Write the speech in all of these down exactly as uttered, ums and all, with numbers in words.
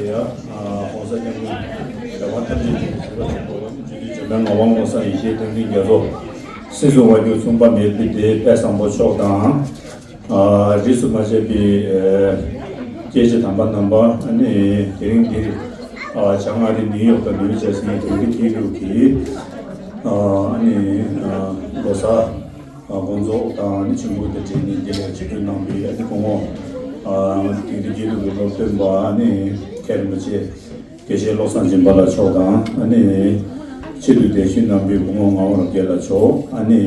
ཡ། ༸གོང་ས་༸སྐྱབས་མགོན་རྒྱལ་བ་ཐམས་ཅད་མཁྱེན་པ་ཆེན་པོ་རྗེ་བཙུན་འཇམ་དཔལ་ངག་དབང་༸གོང་ས་ཡེ་ཤེས་བསྟན་འཛིན་རྒྱ་མཚོ། སྲིད་གསུམ་དབང་སྒྱུར་མཚུངས་པ་མེད་པའི་དེ་དཔལ་བཟང་པོ་མཆོག་དང་། ཨ། རིས་སུ་མ་ཆད་པའི་ཨ། སྐྱེས་ཆེན་དམ་པ་རྣམ་པ། ཨ་ནི་དེ་རིང་འདིར་ཨ། བྱང་ཨ་རི་ནིའུ་ཡོག་དང་ནིའུ་ཇར་སིའི་དེང་དུས་སྐྱིད་སྡུག་གི་ཨ། ཨ་ནི་ཨ། ལོ་གསར་ཨ། དགོང་ཚོགས་དང་ཨ་ནི་ཆུ་འབུད་དང་འབྲེལ་ནས་འདི་ལ་ཆིབས་བསྒྱུར་གནང་བའི་ཨ་ནི་སྐུ་ངོ་ཨ། དེང་དུས་སྐྱིད་སྡུག་གི་སློབ་སྟོན་པ་ཨ་ནི་མཁན་རིན་པོ་ཆེ་དགེ་བཤེས་བློ་བཟང་སྦྱིན་པ་ལགས་མཆོག་དང་། ཨ་ནི་ཆེད་དུ་གདན་ཞུ་གནང་བའི་སྐུ་ངོ་ངག་དབང་རབ་རྒྱས་ལགས་མཆོག་ཨ་ནི་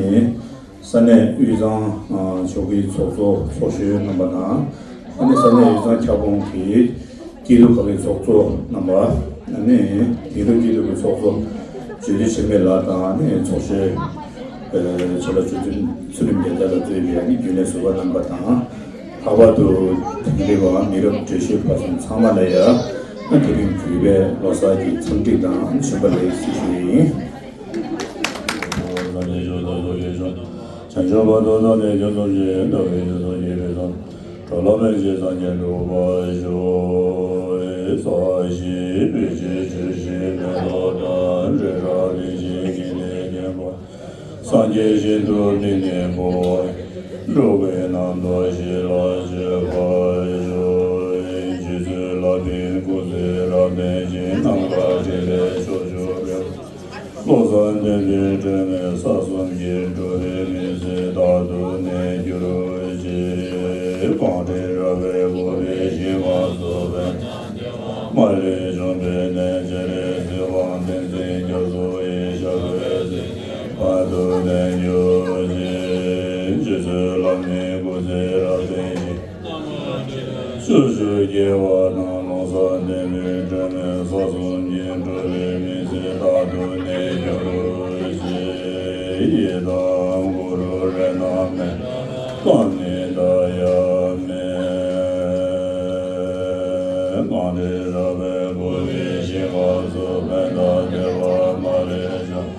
ས་གནས་དབུས་གཙང་ཨ། ཆོལ་ཁའི་ཚོགས་གཙོ་ཚོགས་གཞོན་རྣམ་པ་དང་། ཨ་ནི་ས་གནས་དབུས་གཙང་ཁྱབ་ཁོངས་ཀྱི་སྐྱིད་སྡུག་ཁག་གི་ཚོགས་གཙོ་རྣམ་པ། ཨ་ནི་དེང་རབས་སྐྱིད་སྡུག་གི་ཚོགས་གཙོ་ཇོ་ལི་ཆོས་འཕེལ་ལགས་དང་། ཨ་ནི་ཚོགས་གཞོན་ཨ། ཆོས་ལ་ཆོས་ཚུལ་ཚུལ་ཁྲིམས་རྒྱལ་མཚན་ལ་གཙོས་པའི་ཨ་ནི་རྒྱུན་ལས་ཟུར་པ་རྣམ་པ་དང་། ལྷག་པར་དུ་དེང་རབས་པ་མི་རབས་བགྲེས་ཤོས་ཕ་སོང་ཚང་མ་ལ་ཡ་ཨ། དེ་རིང་གུས་པས་ལོ་གསར་གྱི་འཚམས་འདྲི་དང་བྱོན་པ་ལེགས་ཞེས་ཞུ་ཡི་ཡིན། བྱང་ཆུབ་བར་དུ་བདག་ནི་སྐྱབས་སུ་མཆི། བདག་གིས་ཁྱེད་ཚོ་མཉེས་པའི་ཚོགས། གྲོགས་ལ་ཕན་ཕྱིར་སངས་རྒྱས་འགྲུབ་པར་ཤོག །སྭཱ་ཧཱ་ཞེས་བོད་ཀྱི་ཆོས་བཞིན་མེ་ཏོག་ལྟར། འབྲེལ་བྲལ་རིན་ཆེན་གྱི་གནས་བརྒྱན་པ། སངས་རྒྱས་ཞིང་དུ་སྨིན་ནས་འཁོར་བ། འགྲོ་ཀུན་རྣམ་དག་ཞི་ལ་སྤྱོད་པར་ཤོག །རྗེ་བཙུན་ལྷ་མིའི་སྐུ་ཚེ་རབ་བརྟན་ཅིང་། ནམ་མཁའ་ཕྲིན་ལས་ཕྱོགས་བཅུར་སྤེལ། བློ་བཟང་ལྡན་པའི་སྒྲོན་མེ་ས་གསུམ་གྱི། འགྲོ་བའི་མི་ཚེ་རྟག་ཏུ་གནས་གྱུར་ཅིག །གངས་རི་ར་བས་བསྐོར་བའི་ཞིང་ཁམས་སུ། ཕན་དང་བདེ་བ་མ་ལུས་འབྱུང་བའི་གནས། སྤྱན་རས་གཟིགས་དབང་བསྟན་འཛིན་རྒྱ་མཚོ་ཡི། ཞབས་པད་སྲིད་མཐའི་བར་དུ་གནས་གྱུར་ཅིག །རྗེ་བཙུན་ལྷ་མིའི་སྐུ་ཚེ་རབ་བརྟན་ཅིང་། ཕྱོགས་བཅུའི་རྒྱལ་བ་དང་། ལོ་གསར་ལྡན་པའི་སྒྲོན་མེ་ས་གསུམ་གྱི། འགྲོ་བའི་མི་ཚེ་རྟག་ཏུ་གནས་གྱུར་ཅིག །ཡི་དམ་གུ་རུ་རཏྣ་མེ་ཏོག་ནི་ད་ཡ་མེ། གངས་རི་ར་བས་བསྐོར་བའི་ཞིང་ཁམས་སུ། ཕན་དང་བདེ་བ་མ་ལུས་འབྱུང་།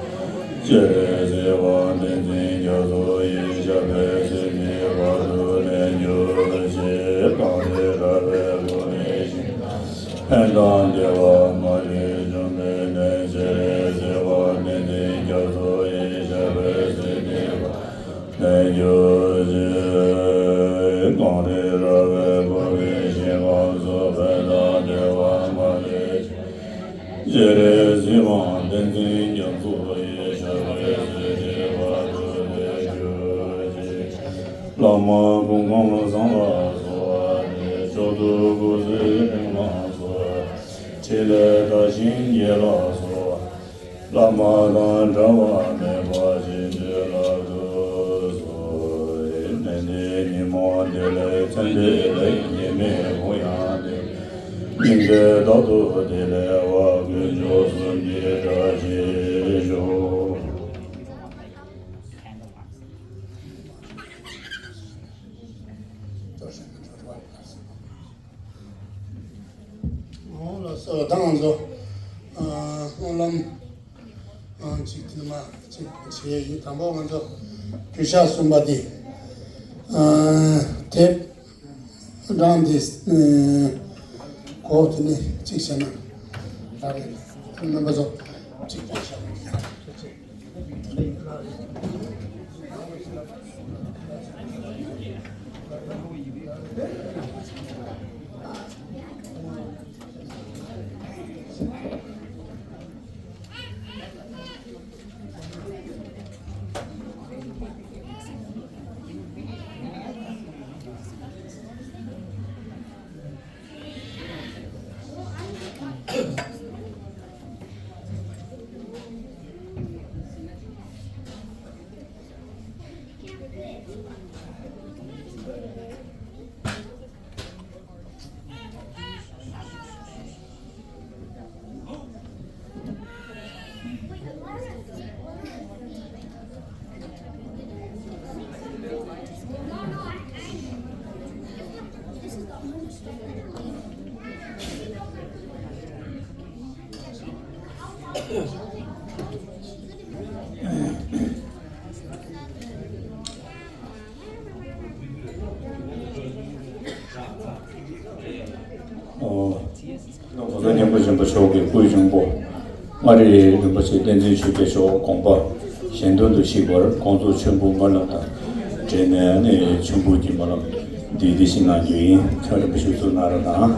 སྤྱན་རས་གཟིགས་དབང་བསྟན་འཛིན་རྒྱ་མཚོ་ཡི། ཞབས་པད་སྲིད་མཐའི་བར་དུ་གནས་གྱུར་ཅིག །གངས་རི་ར་བས་བསྐོར་བའི་ཞིང་ཁམས། ཕན་དང་བདེ་བ་མ་ལུས་འབྱུང་བའི་གནས། སྤྱན་རས་གཟིགས་དབང་བསྟན་འཛིན་རྒྱ་མཚོ་ཡི། ཞབས་པད་སྲིད་མཐའི་བར་དུ་གནས་གྱུར་ཅིག །གངས་རི་ར་བས་བསྐོར་བའི་ཞིང་ཁམས་སུ། ཕན་དང་བདེ་བ་མ་ལུས། སྤྱན་རས་གཟིགས་དབང་བསྟན་འཛིན་རྒྱ་མཚོ་ཡི། ཞབས་པད་སྲིད་མཐའི་བར་དུ་གནས་གྱུར་ཅིག །བླ་མ་སྐུ་ཁམས་བཟང་ལ་གསོལ་བ་འདེབས། མཆོག་ཏུ་སྐུ་ཚེ་རིང་ལ་གསོལ་བ། ཕྲིན་ལས་དར་ཞིང་རྒྱས་ལ་གསོལ་བ། བླ་མ་དང་འབྲལ་བ་མེད་པ་ཞིག་འདོད་ལགས་སོ། ནན་ཏན་ཉིན་མོ་བདེ་ལེགས་མཚན་བདེ་ལེགས། ཉི་མའི་གུང་ཡང་བདེ་ལེགས། ཉིན་མཚན་རྟག་ཏུ་བདེ་ལེགས་པ། དཀོན་མཆོག་གསུམ་གྱི་བཀྲ་ཤིས་ཤོག །འོ་ལགས་སོ། ད་ང་ཚོ་ཨ་སྨོན་ལམ་ཨ་ཅིག་དེ་ནས་མ་ཅིག་བྱས་ཡིན། དང་པོ་ང་ཚོ་གུས་ཕྱག་གསུམ་པ་དེ་ཨ་དེབ་གྲངས་དེ་ཨ་གོ་དེ་ནས་ཅིག་བྱས་ན་ད་རེད། རྣམ་པ་ཚོ་ཅིག་གུས་ཕྱག་ཨོ། གོང་ས་སྐྱབས་མགོན་ཆེན་པོ་མཆོག་གི་སྐུའི་གཅུང་པོ་མངའ་རིས་རིན་པོ་ཆེ་བསྟན་འཛིན་ཆོས་རྒྱལ་མཆོག་དགོངས་པ་གཞན་དོན་དུ་གཤེགས་པར་དགོངས་རྫོགས་ཆོས་འབུམ་སྨོན་ལམ་དང་འབྲེལ་ནས་ནི་ཆོས་འབུམ་གྱི་སྨོན་ལམ་འདི་འདི་བཞིན་གནང་རྒྱུ་ཡིན། ཁྱེད་རིན་པོ་ཆེ་གཙུག་ན་ར་དང་།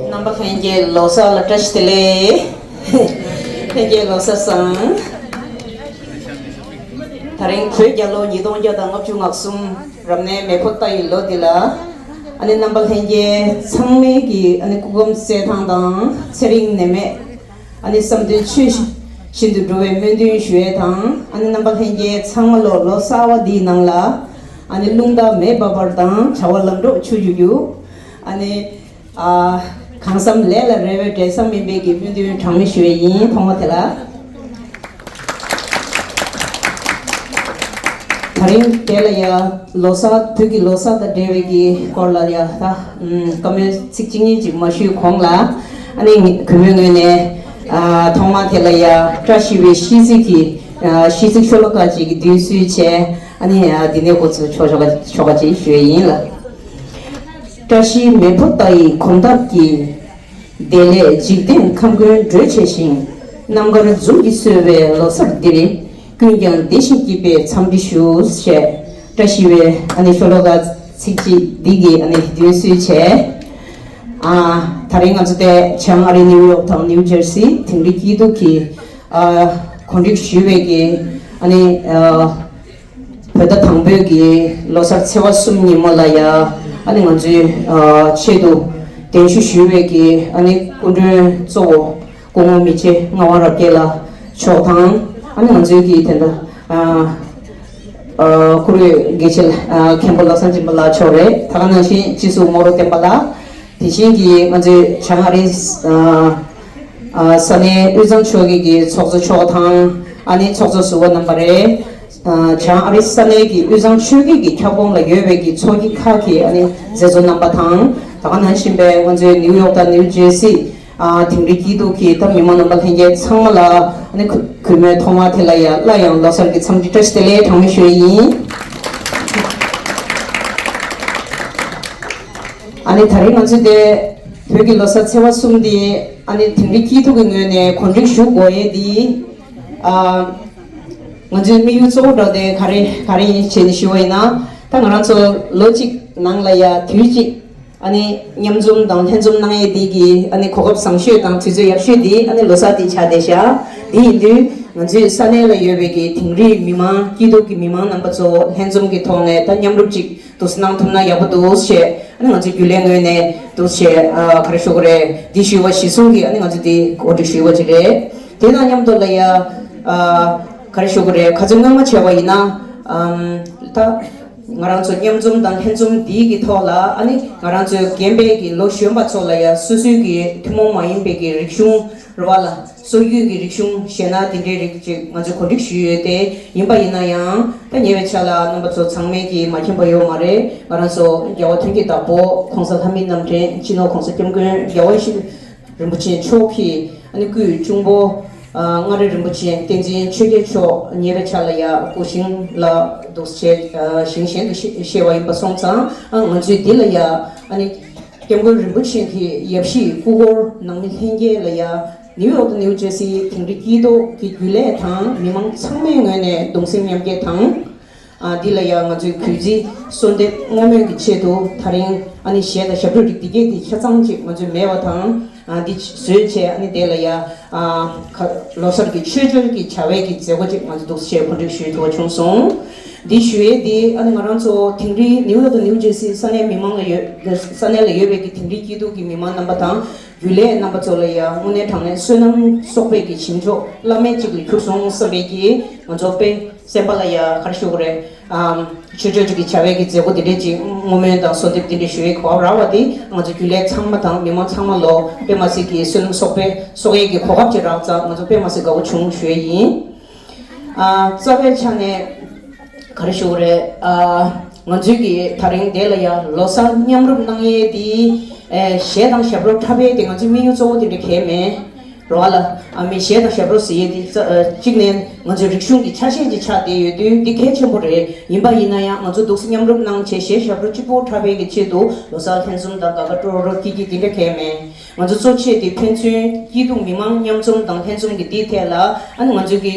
རྣམ་པ་ལྷན་རྒྱས་ལོ་གསར་ལ་བཀྲ་ཤིས་བདེ་ལེགས། ལྷན་རྒྱས་ལོ་གསར་བཟང་། ད་རིང་བོད་རྒྱལ་ལོ་ཉིས་སྟོང་བརྒྱ་དང་ལྔ་བཅུ་ང་གསུམ་རབ་གནས་མེ་ཕོ་རྟ་ཡི་ལོ་འདི་ལ། ཨ་ནི་རྣམ་པ་ལྷན་རྒྱས་ཚང་མས་ཀྱི་ཨ་ནི་སྐུ་ཁམས་གསལ་ཐང་དང་ཚེ་རིང་ནད་མེད། ཨ་ནི་བསམ་དོན་ཆོས་བཞིན་དུ་འགྲུབ་པའི་སྨོན་འདུན་ཞུ་ཡས་དང་། ཨ་ནི་རྣམ་པ་ལྷན་རྒྱས་ཚང་མ་ལོ་ལོ་གསར་བ་འདིའི་ནང་ལ་ཨ་ནི་རླུང་རྟ་མེ་འབར་འབར་དང་བྱ་བ་ལམ་འགྲོ་ཆུ་རྒྱུག་རྒྱུག་ཨ་ནི་ཨ་གང་བསམ་ལས་ལ་རེ་བའི་འབྲས་བཟང་སྨིན་པའི་གི་སྨོན་འདུན་གྲངས་མེད་ཞུ་ཡས་ཡིན། ཐོག་མ་དེ་ལ། ད་རིང་དེ་ལ་ཡ་ལོ་གསར་བོད་ཀྱི་ལོ་གསར་དང་འབྲེལ་བའི་གི་སྐོར་ལ་ཡ་ད་བཀའ་མོལ་ཚིག་གཅིག་གཉིས་ཅིག་མ་ཞུས་གོང་ལ། ཨ་ནི་གུས་མོའི་ངོས་ནས་ཨ་ཐོག་མ་དེ་ལ་ཡ་བཀྲ་ཤིས་པའི་ཤིས་ཚིག་གི་ཨ་ཤིས་ཚིག་ཤོ་ལོ་ཀ་ཅིག་གི་འདོན་སྲོལ་བྱས། ཨ་ནི་ཨ་འདི་ནས་འགོ་ཚུགས་ཆོག་ཆོག་ཆོག་ཅིག་ཞུ་ཡས་ཡིན་ལ། བཀྲ་ཤིས་མེ་ཕོ་རྟ་ཡི་གོམ་སྟབས་ཀྱིས། བདེ་ལེགས་འཇིག་རྟེན་ཁམས་ཀུན་སྒྲོལ་བྱས་ཤིང་། རྣམ་དཀར་འཛུམ་གྱིས་གསོལ་བའི་ལོ་གསར་འདིར། ཀུན་ཀྱང་བདེ་ཞིང་སྐྱིད་པའི་འཚམས་འདྲི་ཞུ་ཞེས་བཀྲ་ཤིས་པའི་ཨ་ནི་ཤོ་ལོ་ཀ་ཚིག་གཅིག་འདི་གིས་ཨ་ནི་མདུན་བསུས་བྱས། ཨ། ད་རིང་ང་ཚོ་དེ་བྱང་ཨ་རི་ནིའུ་ཡོག་དང་ནིའུ་ཇར་སི་དིང་རི་སྐྱིད་སྡུག་གི་ཨ་གོ་སྒྲིག་ཞུས་པའི་གི་ཨ་ནི་ཨ་བོད་ཟླ་དང་པོའི་གི་ལོ་གསར་ཚེས་པ་གསུམ་ཉིན་མོ་ལ་ཡ་ཨ་ནི་ང་ཚོའི་ཨ་ཆེད་དུ་གདན་ཞུ་ཞུས་པའི་གི་ཨ་ནི་སྐུ་མགྲོན་གཙོ་བོ་སྐུ་ངོ་མི་རྗེ་རྔ་བ་རབ་རྒྱས་ལགས་མཆོག་དང་། ཨ་ནི་ང་ཚོའི་གི་དེ་འདྲ་ཨ་ཨ་བཀུར་འོས་དགེ་ཆེ་ཨ་མཁན་པོ་བློ་བཟང་སྦྱིན་པ་ལགས་མཆོག་རེད། ད་ག་ནང་བཞིན་སྤྱི་ཟུར་རྨོག་རུ་བསྟན་པ་ལགས། དེ་བཞིན་གྱི་ང་ཚོའི་བྱང་ཨ་རིའི་ཨ་ཨ་ས་གནས་དབུས་གཙང་ཆོལ་ཁའི་གི་ཚོགས་གཙོ་མཆོག་དང་། ཨ་ནི་ཚོགས་གཙོ་ཟུར་པ་རྣམ་པ་རེད། ཨ་བྱང་ཨ་རི་ས་གནས་ཀྱི་དབུས་གཙང་ཆོལ་ཁའི་གི་ཁྱབ་ཁོངས་ལ་ཡོད་པའི་གི་ཚོགས་སྐྱིད་ཁག་གི་ཨ་ནི་མཛད་གཙོ་རྣམ་པ་དང་། ད་ག་ནང་བཞིན་པའི་ང་ཚོའི་ནིའུ་ཡོག་དང་ནིའུ་ཇེར་སི་ཨ་དིང་རི་སྐྱིད་སྡུག་གི་ད་མི་མང་རྣམ་པ་ལྷན་རྒྱས་ཚང་མ་ལ་ཨ་ནི་གུས་གུས་མོས་ཐོག་མ་དེ་ལ་ཡ་སླར་ཡང་ལོ་གསར་གྱི་འཚམས་འདྲི་བཀྲ་ཤིས་བདེ་ལེགས་གྲངས་མེད་ཞུ་ཡི་ཡིན། ཨ་ནི་ད་རིང་ང་ཚོ་དེ་བོད་ཀྱི་ལོ་གསར་ཚེས་པ་གསུམ་དེ་ཨ་ནི་དིང་རི་སྐྱིད་སྡུག་གི་ངོས་ནས་གོ་སྒྲིག་ཞུ་དགོས་ཡས་དེ་ཨ་ང་ཚོའི་དམིགས་ཡུལ་གཙོ་བོ་འདྲ་དེ་ག་རེ་ག་རེ་ཡིན་བྱས་ནས་ཞུ་བ་ཡིན་ན། ད་ང་རང་ཚོ་ལོ་གཅིག་ནང་ལ་ཡ་དུས་གཅིག་ཨ་ནི་མཉམ་འཛོམས་དང་ལྷན་འཛོམས་གནང་ཡས་དེ་གི་ཨ་ནི་གོ་སྐབས་བཟང་ཤོས་དང་དུས་ཚོད་ཡག་ཤོས་དེ་ཨ་ནི་ལོ་གསར་དེ་ཆགས་བསྡད་ཤག་དེ་ཡིན་དུས་ང་ཚོའི་ས་གནས་ལ་ཡོད་པའི་གི་དིང་རིའི་མི་མང་སྐྱིད་སྡུག་གི་མི་མང་རྣམ་པ་ཚོ་ལྷན་འཛོམས་ཀྱི་ཐོག་ནས་ད་མཉམ་རུབ་ཅིག་འདུག་སེ་གནང་ཐུབ་ན་ཡག་པོ་འདུག་ཞེས་ཨ་ནི་ང་ཚོའི་རྒྱུན་ལས་ངོས་ནས་འདུག་ཞེས་ཨ་ག་རེ་ཞུ་དགོས་རེད། འདི་ཞུ་བ་གཞིར་བཟུང་གིས་ཨ་ནི་ང་ཚོ་འདི་གོ་སྒྲིག་ཞུས་པ་ཅིག་རེད། དེ་དང་མཉམ་དུ་ལ་ཡ་ཨ་ག་རེ་ཞུ་དགོས་རེད། ཁ་སང་སྔོན་མ་བྱས་པ་ཡིན་ན་ཨམ་ད་ང་རང་ཚོ་མཉམ་འཛོམས་དང་ལྷན་འཛོམས་འདིའི་གི་ཐོག་ལ་ཨ་ནི་ང་རང་ཚོའི་རྒན་པའི་གི་ལོ་གཞོན་པ་ཚོ་ལ་ཡ་སོ་སོའི་གི་ཐུན་མོང་མ་ཡིན་པའི་གི་རིག་གཞུང་རེད་བ་ལ། སྲོལ་རྒྱུན་གྱི་རིག་གཞུང་གཞས་སྣ་དེ་འདྲའི་རིགས་ཅིག་ང་ཚོས་གོ་སྒྲིག་ཞུས་ཡོད་དེ། ཡིན་པ་ཡིན་ན་ཡང་ད་ཉེ་བའི་ཆར་ལ་རྣམ་པ་ཚོ་ཚང་མས་ཀྱིས་མ་མཁྱེན་པ་ཡོད་མ་རེད། ང་རང་ཚོ་རྒྱལ་བ་ཐོན་སྐྱེད་བདག་པོ་༸གོང་ས་ལྷ་མིའི་རྣམ་འདྲེན་སྤྱི་ནོར་༸གོང་ས་༸སྐྱབས་མགོན་རྒྱལ་བ་ཡིད་བཞིན་རིན་པོ་ཆེ་མཆོག་གི་ཨ་ནི་སྐུའི་གཅུང་པོ་ཨ་མངའ་རིས་རིན་པོ་ཆེ་བསྟན་འཛིན་ཆོས་རྒྱལ་མཆོག་ཉེ་བའི་ཆར་ལ་ཡ་སྐུ་ཞིང་ལ་འདུག་བྱས་ཨ་ཞིང་གཞན་དུ་གཤེགས་པ་ཡིན་པ་སོང་ཙང་། ཨ་ང་ཚོས་འདི་ལ་ཡ་ཨ་ནི་༸སྐྱབས་མགོན་རིན་པོ་ཆེ་གི་ཡབ་གཞིས་སྐུ་འཁོར་ནང་མི་ལྷན་རྒྱས་ལ་ཡ། ནིའུ་ཡོག་དང་ནིའུ་ཇེར་སིའི་དིང་རི་སྐྱིད་སྡུག་གི་རྒྱུན་ལས་དང་མི་མང་ཚང་མའི་ངོས་ནས་གདུང་སེམས་མཉམ་སྐྱེད་དང་། ཨ་འདི་ལ་ཡང་ང་ཚོས་གུས་བརྩི་གསོལ་འདེབས་བསྔོ་སྨོན་གྱི་ཆེད་དུ་ད་རིང་ཨ་ནི་གཞས་དང་ཞབས་བྲོ་རིགས་འདི་གས་དེ་ཆ་ཚང་ཅིག་ང་ཚོས་མེད་པ་དང་། ཨ་འདི་བཟོས་བྱས་ཨ་ནི་དེ་ལ་ཡ་ཨ་ཁ་ལོ་གསར་གྱི་མཆོད་མཇལ་གྱི་བྱ་བའི་གི་མཛད་སྒོ་ཅིག་ང་ཚོས་འདུག་སེ་གོ་སྒྲིག་ཞུས་ཐུབ་པ་བྱུང་སོང་། འདི་ཞུ་ཡས་དེ་ཨ་ནི་ང་རང་ཚོ་དིང་རི་ནིའུ་ཡོག་དང་ནིའུ་ཇེར་སི་ས་གནས་མི་མང་ལ་ཡོད་ས་གནས་ལ་ཡོད་པའི་གི་དིང་རི་སྐྱིད་སྡུག་གི་མི་མང་རྣམ་པ་དང་། རྒྱུན་ལས་རྣམ་པ་ཚོ་ལ་ཡང་དངོས་གནས་དྲང་གནས་བསོད་ནམས་གསོག་པའི་གི་བྱིན་མཆོག་བླ་མེད་ཅིག་ལ་གྱུར་སོང་བསམ་པའི་གི་ང་ཚོ་དཔེ་སེམས་པ་ལ་ཡང་ག་རེ་ཞུ་དགོས་རེད། ཨམ་ཆོས་ཕྱོགས་ཅིག་གི་བྱ་བའི་གི་མཛད་སྒོ་འདི་འདྲས་ཅིག་བསྔོ་སྨོན་དང་གསོལ་འདེབས་འདི་འདྲས་ཞུ་བའི་གོ་སྐབས་རག་པ་འདི་ང་ཚོ་རྒྱུན་ལས་ཚང་མ་དང་མི་མང་ཚང་མ་ལོ་དཔེ་མ་སྲིད་ཀྱི་བསོད་ནམས་གསོག་པའི་གསོག་ཡས་ཀྱི་གོ་སྐབས་ཅིག་རག་ཙང་ང་ཚོ་དཔེ་མ་སྲིད་དགའ་བོ་བྱུང་ཞུ་ཡས་ཡིན། ཨ་རྩ་བའི་ཆ་ནས་ག་རེ་ཞུ་དགོས་རེད། ཨ་ང་ཚོའི་གི་ད་རིང་དེ་ལ་ཡང་ལོ་གསར་མཉམ་རུབ་གནང་ཡས་དེ་ཨེ་གཞས་དང་ཞབས་བྲོ་འཁྲབ་ཡས་དེ་ང་ཚོའི་དམིགས་ཡུལ་གཙོ་བོ་དེ་འདྲ་གང་ཡང་མེད་རེད་བ་ལ། ཨ་མི་གཞས་དང་ཞབས་བྲོ་ཟེར་ཡས་དེ་རྩ་ཨ་གཅིག་ནས་ང་ཚོའི་རིག་གཞུང་གི་ཆ་ཤས་ཅིག་ཆགས་བསྡད་ཡོད་དུས་འདི་གལ་ཆེན་པོ་རེད། ཡིན་པ་ཡིན་ན་ཡང་ང་ཚོ་འདུག་སེ་མཉམ་རུབ་གནང་བྱས་གཞས་ཞབས་བྲོ་གཅིག་པོ་འཁྲབ་ཡས་ཀྱི་ཆེད་དུ་ལོ་གསར་ལྷན་འཛོམས་དང་དགའ་དགའ་སྤྲོ་སྤྲོ་སྐྱིད་སྐྱིད་དེ་འདྲ་གང་ཡང་མེད། ང་ཚོ་གཙོ་ཆེ་དེ་ཕན་ཚུན་སྐྱིད་སྡུག་མི་མང་མཉམ་འཛོམས་དང་ལྷན་འཛོམས་ཀྱི་འདིའི་ཐད་ལ་ཨ་ནི་ང་ཚོའི་གི་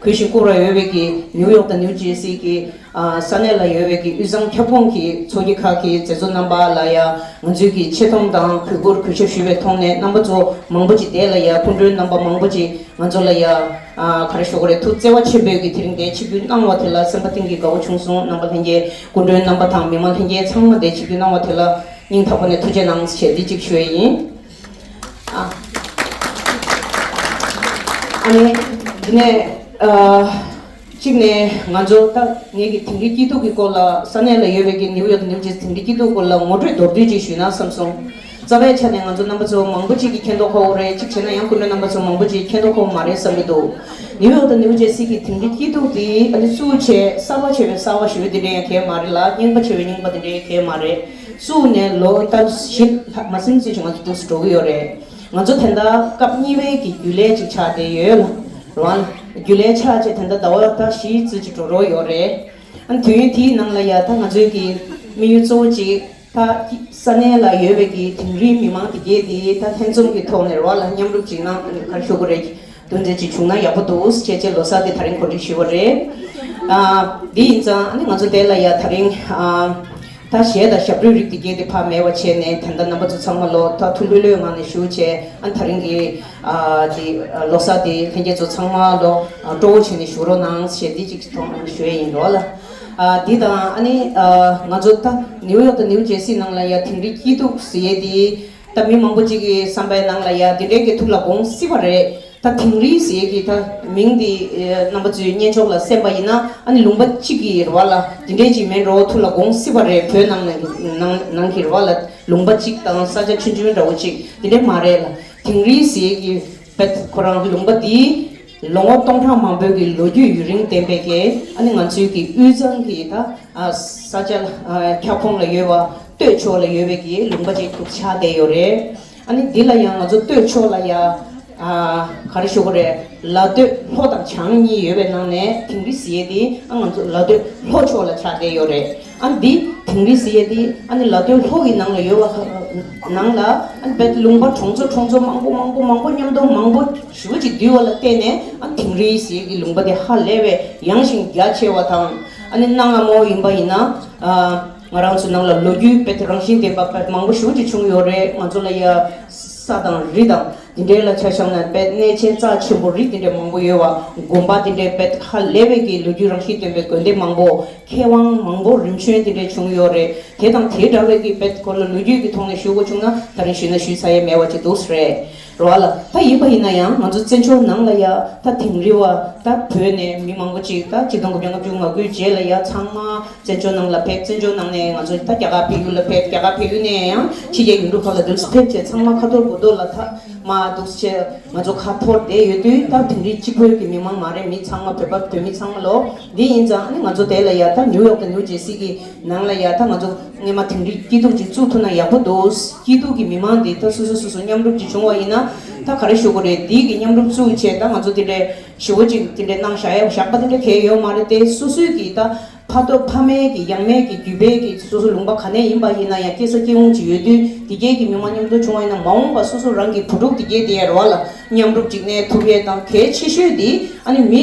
གུས་ཤིང་བཀུར་བ་ཡོད་པའི་གི་ནིའུ་ཡོག་དང་ནིའུ་ཇེར་སི་གི་ཨ་ས་གནས་ལ་ཡོད་པའི་གི་དབུས་གཙང་ཁྱབ་ཁོངས་ཀྱི་ཚོགས་སྐྱིད་ཁག་གི་མཛད་གཙོ་རྣམ་པ་ལ་ཡ་ང་ཚོའི་གི་ཆེ་མཐོང་དང་གུས་བཀུར་གུས་ཞབས་ཞུ་བའི་ཐོག་ནས་རྣམ་པ་ཚོ་མང་པོ་ཅིག་དེ་ལ་ཡ་སྐུ་མགྲོན་རྣམ་པ་མང་པོ་ཅིག་ང་ཚོ་ལ་ཡ་ཨ་ག་རེ་ཞུ་དགོས་རེད། ཐུགས་བརྩེ་བ་ཆེན་པོས་གི་དེ་རིང་དེ་ཆིབས་བསྒྱུར་གནང་བ་དེ་ལ་སེམས་པ་གཏིང་གི་དགའ་བོ་བྱུང་སོང་། རྣམ་པ་ལྷན་རྒྱས་སྐུ་མགྲོན་རྣམ་པ་དང་མི་མང་ལྷན་རྒྱས་ཚང་མ་དེ་ཆིབས་བསྒྱུར་གནང་བ་དེ་ལ་སྙིང་ཐག་པ་ནས་ཐུགས་རྗེ་གནང་ཞེས་འདི་གཅིག་ཞུ་ཡས་ཡིན། ཨ་ཨ་ནི་འདི་ནས་ཨ་གཅིག་ནས་ང་ཚོ་ད་ངེད་ཀྱི་དིང་རི་སྐྱིད་སྡུག་གི་སྐོར་ལ་ས་གནས་ལ་ཡོད་པའི་གི་ནིའུ་ཡོག་ནིའུ་ཇེར་སི་དིང་རི་སྐྱིད་སྡུག་སྐོར་ལ་ངོ་སྤྲོད་མདོར་བསྡུས་ཅིག་ཞུས་ན་བསམ་སོང་། རྩ་བའི་ཆ་ནས་ང་ཚོ་རྣམ་པ་ཚོ་མང་པོ་ཅིག་གིས་མཁྱེན་མདོག་ཁ་པོ་རེད། གཅིག་བྱས་ན་ཡང་སྐུ་མགྲོན་རྣམ་པ་ཚོ་མང་པོ་ཅིག་མཁྱེན་མདོག་ཁ་པོ་མ་རེད་བསམ་གྱི་འདུག་ནིའུ་ཡོག་དང་ནིའུ་ཇེར་སི་གི་དིང་རི་སྐྱིད་སྡུག་དེ་ཨ་ནི་གཙོ་ཆེ་གསར་པ་ཆེ་བའི་གསར་པ་ཞེ་པོ་དེ་འདྲ་ཡང་གང་ཡང་མ་རེད་ལ། རྙིང་པ་ཆེ་བའི་རྙིང་པ་དེ་འདྲ་ཡང་གང་ཡང་མ་རེད། གཙོ་ནས་ལོ་ལྟར་བཞི་ལྷག་མ་ཟིན་ཙམ་ཞིག་ང་ཚོ་འདུག་སེ་འགྲོ་གི་ཡོད་རེད། ང་ཚོ་དེ་འདྲ་སྐབས་གཉིས་པའི་གི་རྒྱུན་ལས་ཅིག་ཆགས་བསྡད་ཡོད་ལ། རང་རྒྱུན་ལས་ཆགས་བྱས་དེ་འདྲ་ཟླ་བ་ལྟར་བཞི་ཙམ་ཅིག་འགྲོ་རོགས་ཡོད་རེད། ཨ་ནི་དུས་ཡུན་དེའི་ནང་ལ་ཡ་ད་ང་ཚོའི་གི་དམིགས་ཡུལ་གཙོ་བོ་ཅིག་ད་ས་གནས་ལ་ཡོད་པའི་གི་དིང་རིའི་མི་མང་དེ་གས་དེ་ད་ལྷན་འཛོམས་ཀྱི་ཐོག་ནས་རོགས་ལ་མཉམ་རུབ་ཅིག་གནང་ག་རེ་ཞུ་དགོས་རེད། དོན་འདྲ་ཅིག་བྱུང་ན་ཡག་པོ་འདུག་ཅེས་བྱས་ལོ་གསར་དེ་ད་རིང་གོ་སྒྲིག་ཞུས་པ་རེད། ཨ། འདི་ཡིན་ཙང་ཨ་ནི་ང་ཚོ་དེ་ལ་ཡ་ད་རིང་ཨ། ད་གཞས་དང་ཞབས་བྲོའི་རིགས་དེ་གས་དེ་ཕར་མེད་པ་བྱས་ནས། ད་ལྟ་རྣམ་པ་ཚོ་ཚང་མ་ལོ་ད་ཐུགས་ལྷོད་ལྷོད་ངང་ནས་བཞུགས་བྱས། ཨ། ད་རིང་གི་ཨ། དེ་ལོ་གསར་དེ་ལྷན་རྒྱས་ཚོ་ཚང་མ་ལོ་སྤྲོ་བོ་བྱས་ནས་བཞུགས་རོགས་གནང་ཞེས་འདི་གཅིག་ཐོག་ནས་ཞུ་ཡས་ཡིན་རོགས་ལ། ཨ། འདི་དང་ཨ་ནི་ཨ། ང་ཚོ་ད་ནིའུ་ཡོག་དང་ནིའུ་ཇེར་སི་ནང་ལ་ཡ་དིང་རི་སྐྱིད་སྡུག་ཟེར་ཡས་དེ། ད་མི་མང་པོ་ཅིག་གི་བསམ་པའི་ནང་ལ་ཡ་དེ་འདྲའི་གི་ཐུགས་ལ་དགོངས་སྲིད་པ་རེད། ད་དིང་རི་ཟེར་གི་ད་མིང་འདི་རྣམ་པ་ཚོས་སྙན་ཅོག་ལ་གསན་པ་ཡིན་ན། ཨ་ནི་ལུང་པ་གཅིག་གི་རེད་བ་ལ་དེ་འདྲའི་ཅིག་མིན་འགྲོ་ཐུགས་ལ་དགོངས་སྲིད་པ་རེད། བོད་ནང་ནང་ནང་གི་རེད་བ་ལ་ལུང་པ་གཅིག་དང་ས་ཆ་ཆུང་ཆུང་འདྲ་བོ་གཅིག་དེ་འདྲའི་མ་རེད་ལ། དིང་རི་ཟེར་གི་བེད་ཁོ་རང་ལུང་པ་འདི་ལོ་ངོ་སྟོང་ཕྲག་མང་པོའི་གི་ལོ་རྒྱུས་ཡུན་རིང་ལྡན་པའི་གི། ཨ་ནི་ང་ཚོའི་གི་དབུས་གཙང་གི་ད་ཨ། ས་ཆ་ཨ། ཁྱབ་ཁོངས་ལ་ཡོད་པ་སྟོད་ཕྱོགས་ལ་ཡོད་པའི་གི་ལུང་པ་ཅིག་ཏུ་ཆགས་བསྡད་ཡོད་རེད། ཨ་ནི་འདི་ལ་ཡང་ང་ཚོ་སྟོད་ཕྱོགས་ལ་ཡ་ཨ། ག་རེ་ཞུ་དགོས་རེད། ལ་སྟོད་ལྷོ་དང་བྱང་གཉིས་ཡོད་པའི་ནང་ནས་དིང་རི་ཟེར་ཡས་དེ་ཨ། ང་ཚོ་ལ་སྟོད་ལྷོ་ཕྱོགས་ལ་ཆགས་བསྡད་ཡོད་རེད། ཨ་ནི་འདི་དིང་རི་ཟེར་ཡས་དེ་ཨ་ནི་ལ་སྟོད་ལྷོ་གི་ནང་ལ་ཡོད་པ་ནང་ལ། ཨ་ནི་བེད་ལུང་པ་གྲོང་ཚོ་གྲོང་ཚོ་མང་པོ་མང་པོ་མང་པོ་མཉམ་དུ་མང་པོ་ཞེ་པོ་ཅིག་འདུས་པ་ལ་བརྟེན་ནས། ཨ། དིང་རི་ཟེར་གི་ལུང་པ་དེ་ཧ་ལས་པའི་ཡངས་ཤིང་རྒྱ་ཆེ་བ་དང་། ཨ་ནི་གནའ་སྔ་མོ་ཡིན་པ་ཡིན་ན། ཨ། ང་རང་ཚོའི་ནང་ལ་ལོ་རྒྱུས་བེད་རང་བཞིན་ལྡན་པ་བེད་མང་པོ་ཞེ་པོ་ཅིག་བྱུང་ཡོད་རེད། ང་ཚོ་ལ་ཡ་ས་དང་རི་དང་དེ་འདྲའི་ལ་ཆ་བཞག་ན་བེད་གནས་ཆེན་རྩ་ཆེན་པོ་རི་དེ་འདྲའི་མང་པོ་ཡོད་པ། དགོན་པ་དེ་འདྲའི་བེད་ཧ་ལས་པའི་གི་ལོ་རྒྱུས་རང་བཞིན་ལྡན་པའི་དགོན་སྡེ་མང་པོ། མཁས་དབང་མང་པོ་རིམ་བྱོན་དེ་འདྲ་བྱུང་ཡོད་རེད། དེ་དང་དེ་འདྲ་བའི་གི་བེད་སྐོར་ལ་ལོ་རྒྱུས་ཀྱི་ཐོག་ནས་ཞུ་དགོས་བྱུང་ན། ད་རིང་ཞུས་ན་ཞུས་ཚར་ཡས་མེད་པ་ཅིག་འདུག་ས་རེད། རེད་བ་ལ། ད་ཡིན་པ་ཡིན་ན་ཡང་ང་ཚོ་བཙན་བྱོལ་ནང་ལ་ཡ་ད་དིང་རི་བ་ད་བོད་ནས་མི་མང་པོ་ཅིག་ད་ཆིག་སྟོང་དགུ་བརྒྱ་ལྔ་བཅུ་ང་དགུའི་རྗེས་ལ་ཡ་ཚང་མ་བཙན་བྱོལ་ནང་ལ་ཕེབས། བཙན་བྱོལ་ནང་ནས་ང་ཚོ་ད་རྒྱ་གར་བལ་ཡུལ་ལ་ཕེབས། རྒྱ་གར་བལ་ཡུལ་ནས་ཡང་ཕྱི་རྒྱལ་ཡུལ་གྲུ་ཁག་ལ་འདུག་སེ་ཕེབས་བྱས། ཚང་མ་ཁ་འཐོར་མགོ་འཐོར་ལ་ད་མ་འདུག་སེ་ང་ཚོ་ཁ་འཐོར་བསྡད་ཡོད་དུས། ད་དིང་རི་གཅིག་པོའི་གི་མི་མང་མ་རེད། མི་ཚང་མ་བོད་པ་བོད་མི་ཚང་མ་ལོ། འདི་ཡིན་ཙང་ཨ་ནི་ང་ཚོ་དེ་ལ་ཡ་ད་ནིའུ་ཡོག་དང་ནིའུ་ཇེར་སི་གི་ནང་ལ་ཡ་ད་ང་ཚོ་སྔོན་མ་དིང་རི་སྐྱིད་སྡུག་ཅིག་བཙུགས་ཐུབ་ན་ཡག་པོ་འདུག་སྐྱིད་སྡུག་གི་མི་མང་འདི་ད་སོ་སོ་སོ་སོ་མཉམ་རུབ་ཅིག་བྱུང་བ་ཡིན་ན། ད་ག་རེ་ཞུ་དགོས་རེད། འདི་གི་མཉམ་རུབ་བཙུགས་བྱས་ད་ང་ཚོ་དེ་འདྲའི་ཞེ་པོ་ཅིག་དེ་འདྲའི་གནང་བཞག་ཡ་བཞག་པ་དེ་འདྲ་གང་ཡང་ཡོད་མ་རེད་དེ། སོ་སོའི་གི་ད་ཕ་ཐོག་ཕ་མའི་གི་ཡང་མའི་གི་རྒྱུད་པའི་གི་སོ་སོ་ལུང་པ་ག་ནས་ཡིན་པ་ཡིན་ན་ཡང་སྐྱེས་ས་སྐྱེ་བོ་ཅིག་ཡོད་དུས། དེ་གས་གི་མི་མང་མཉམ་དུ་བྱུང་བ་ཡིན་ན། མ་འོངས་པ་སོ་སོ་རང་གི་བུ་ཕྲུག་དེ་གས་དེ་ཡ་རོ་ལ་མཉམ་རུབ་ཅིག་གནས་ཐུབ་ཡས་དང་། གལ་ཆེ་ཤོས་དེ་ཨ་ནི་མི་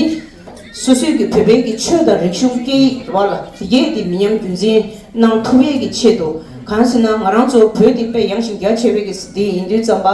སོ་སོའི་གི་བོད་པའི་གི་ཆོས་དང་རིག་གཞུང་སྐད་ཡིག་རེད་བ་ལ། དེ་གས་དེ་མི་ཉམས་རྒྱུན་འཛིན་གནང་ཐུབ་ཡས་ཀྱི་ཆེད་དུ། གང་ཟེར་ན་ང་རང་ཚོ་བོད་འདི་དཔེ་ཡངས་ཤིང་རྒྱ་ཆེ་བའི་གི་འདི་ཡིན་དུས་ཙམ་པ།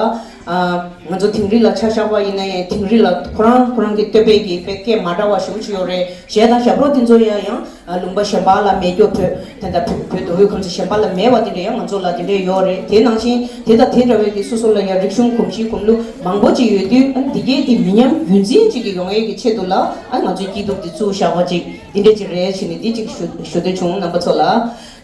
ཨ། ང་ཚོ་དིང་རི་ལ་ཆ་བཞག་པ་ཡིན་ན་ཡང་། དིང་རི་ལ་ཁོ་རང་ཁོ་རང་གི་བསྟོད་པའི་གི་དཔེ་སྐད་མ་འདྲ་བ་ཞེ་པོ་ཅིག་ཡོད་རེད། གཞས་དང་ཞབས་བྲོ་འདི་ཚོ་ཡང་ཡང་ཨ། ལུང་པ་གཞན་པ་ལ་མེད་རྒྱུ། བོད་དེ་འདྲ་བོད་བོད་མདོ་དབུས་ཁམས་གསུམ་གཞན་པ་ལ་མེད་པ་དེ་འདྲ་ཡང་ང་ཚོ་ལ་དེ་འདྲ་ཡོད་རེད། དེ་ནང་བཞིན་དེ་དང་དེ་འདྲ་བའི་གི་སོ་སོ་ལ་ཡང་རིག་གཞུང་གོམས་གཤིས་སྒོམ་ལུགས་མང་པོ་ཅིག་ཡོད་དུས། ཨ། འདི་གས་དེ་མི་ཉམས་རྒྱུན་འཛིན་ཅིག་གི་ཡོང་ཡས་ཀྱི་ཆེད་དུ་ལ། ཨ། ང་ཚོའི་སྐྱིད་སྡུག་འདི་བཙུགས་བཞག་པ་ཅིག་འདི་འདྲ་ཅིག་རེད་ཟེར་ནས་འདི་ཅིག་ཞུ་ཞུ་འདོད་བྱུང་རྣམ་པ་ཚོ་ལ།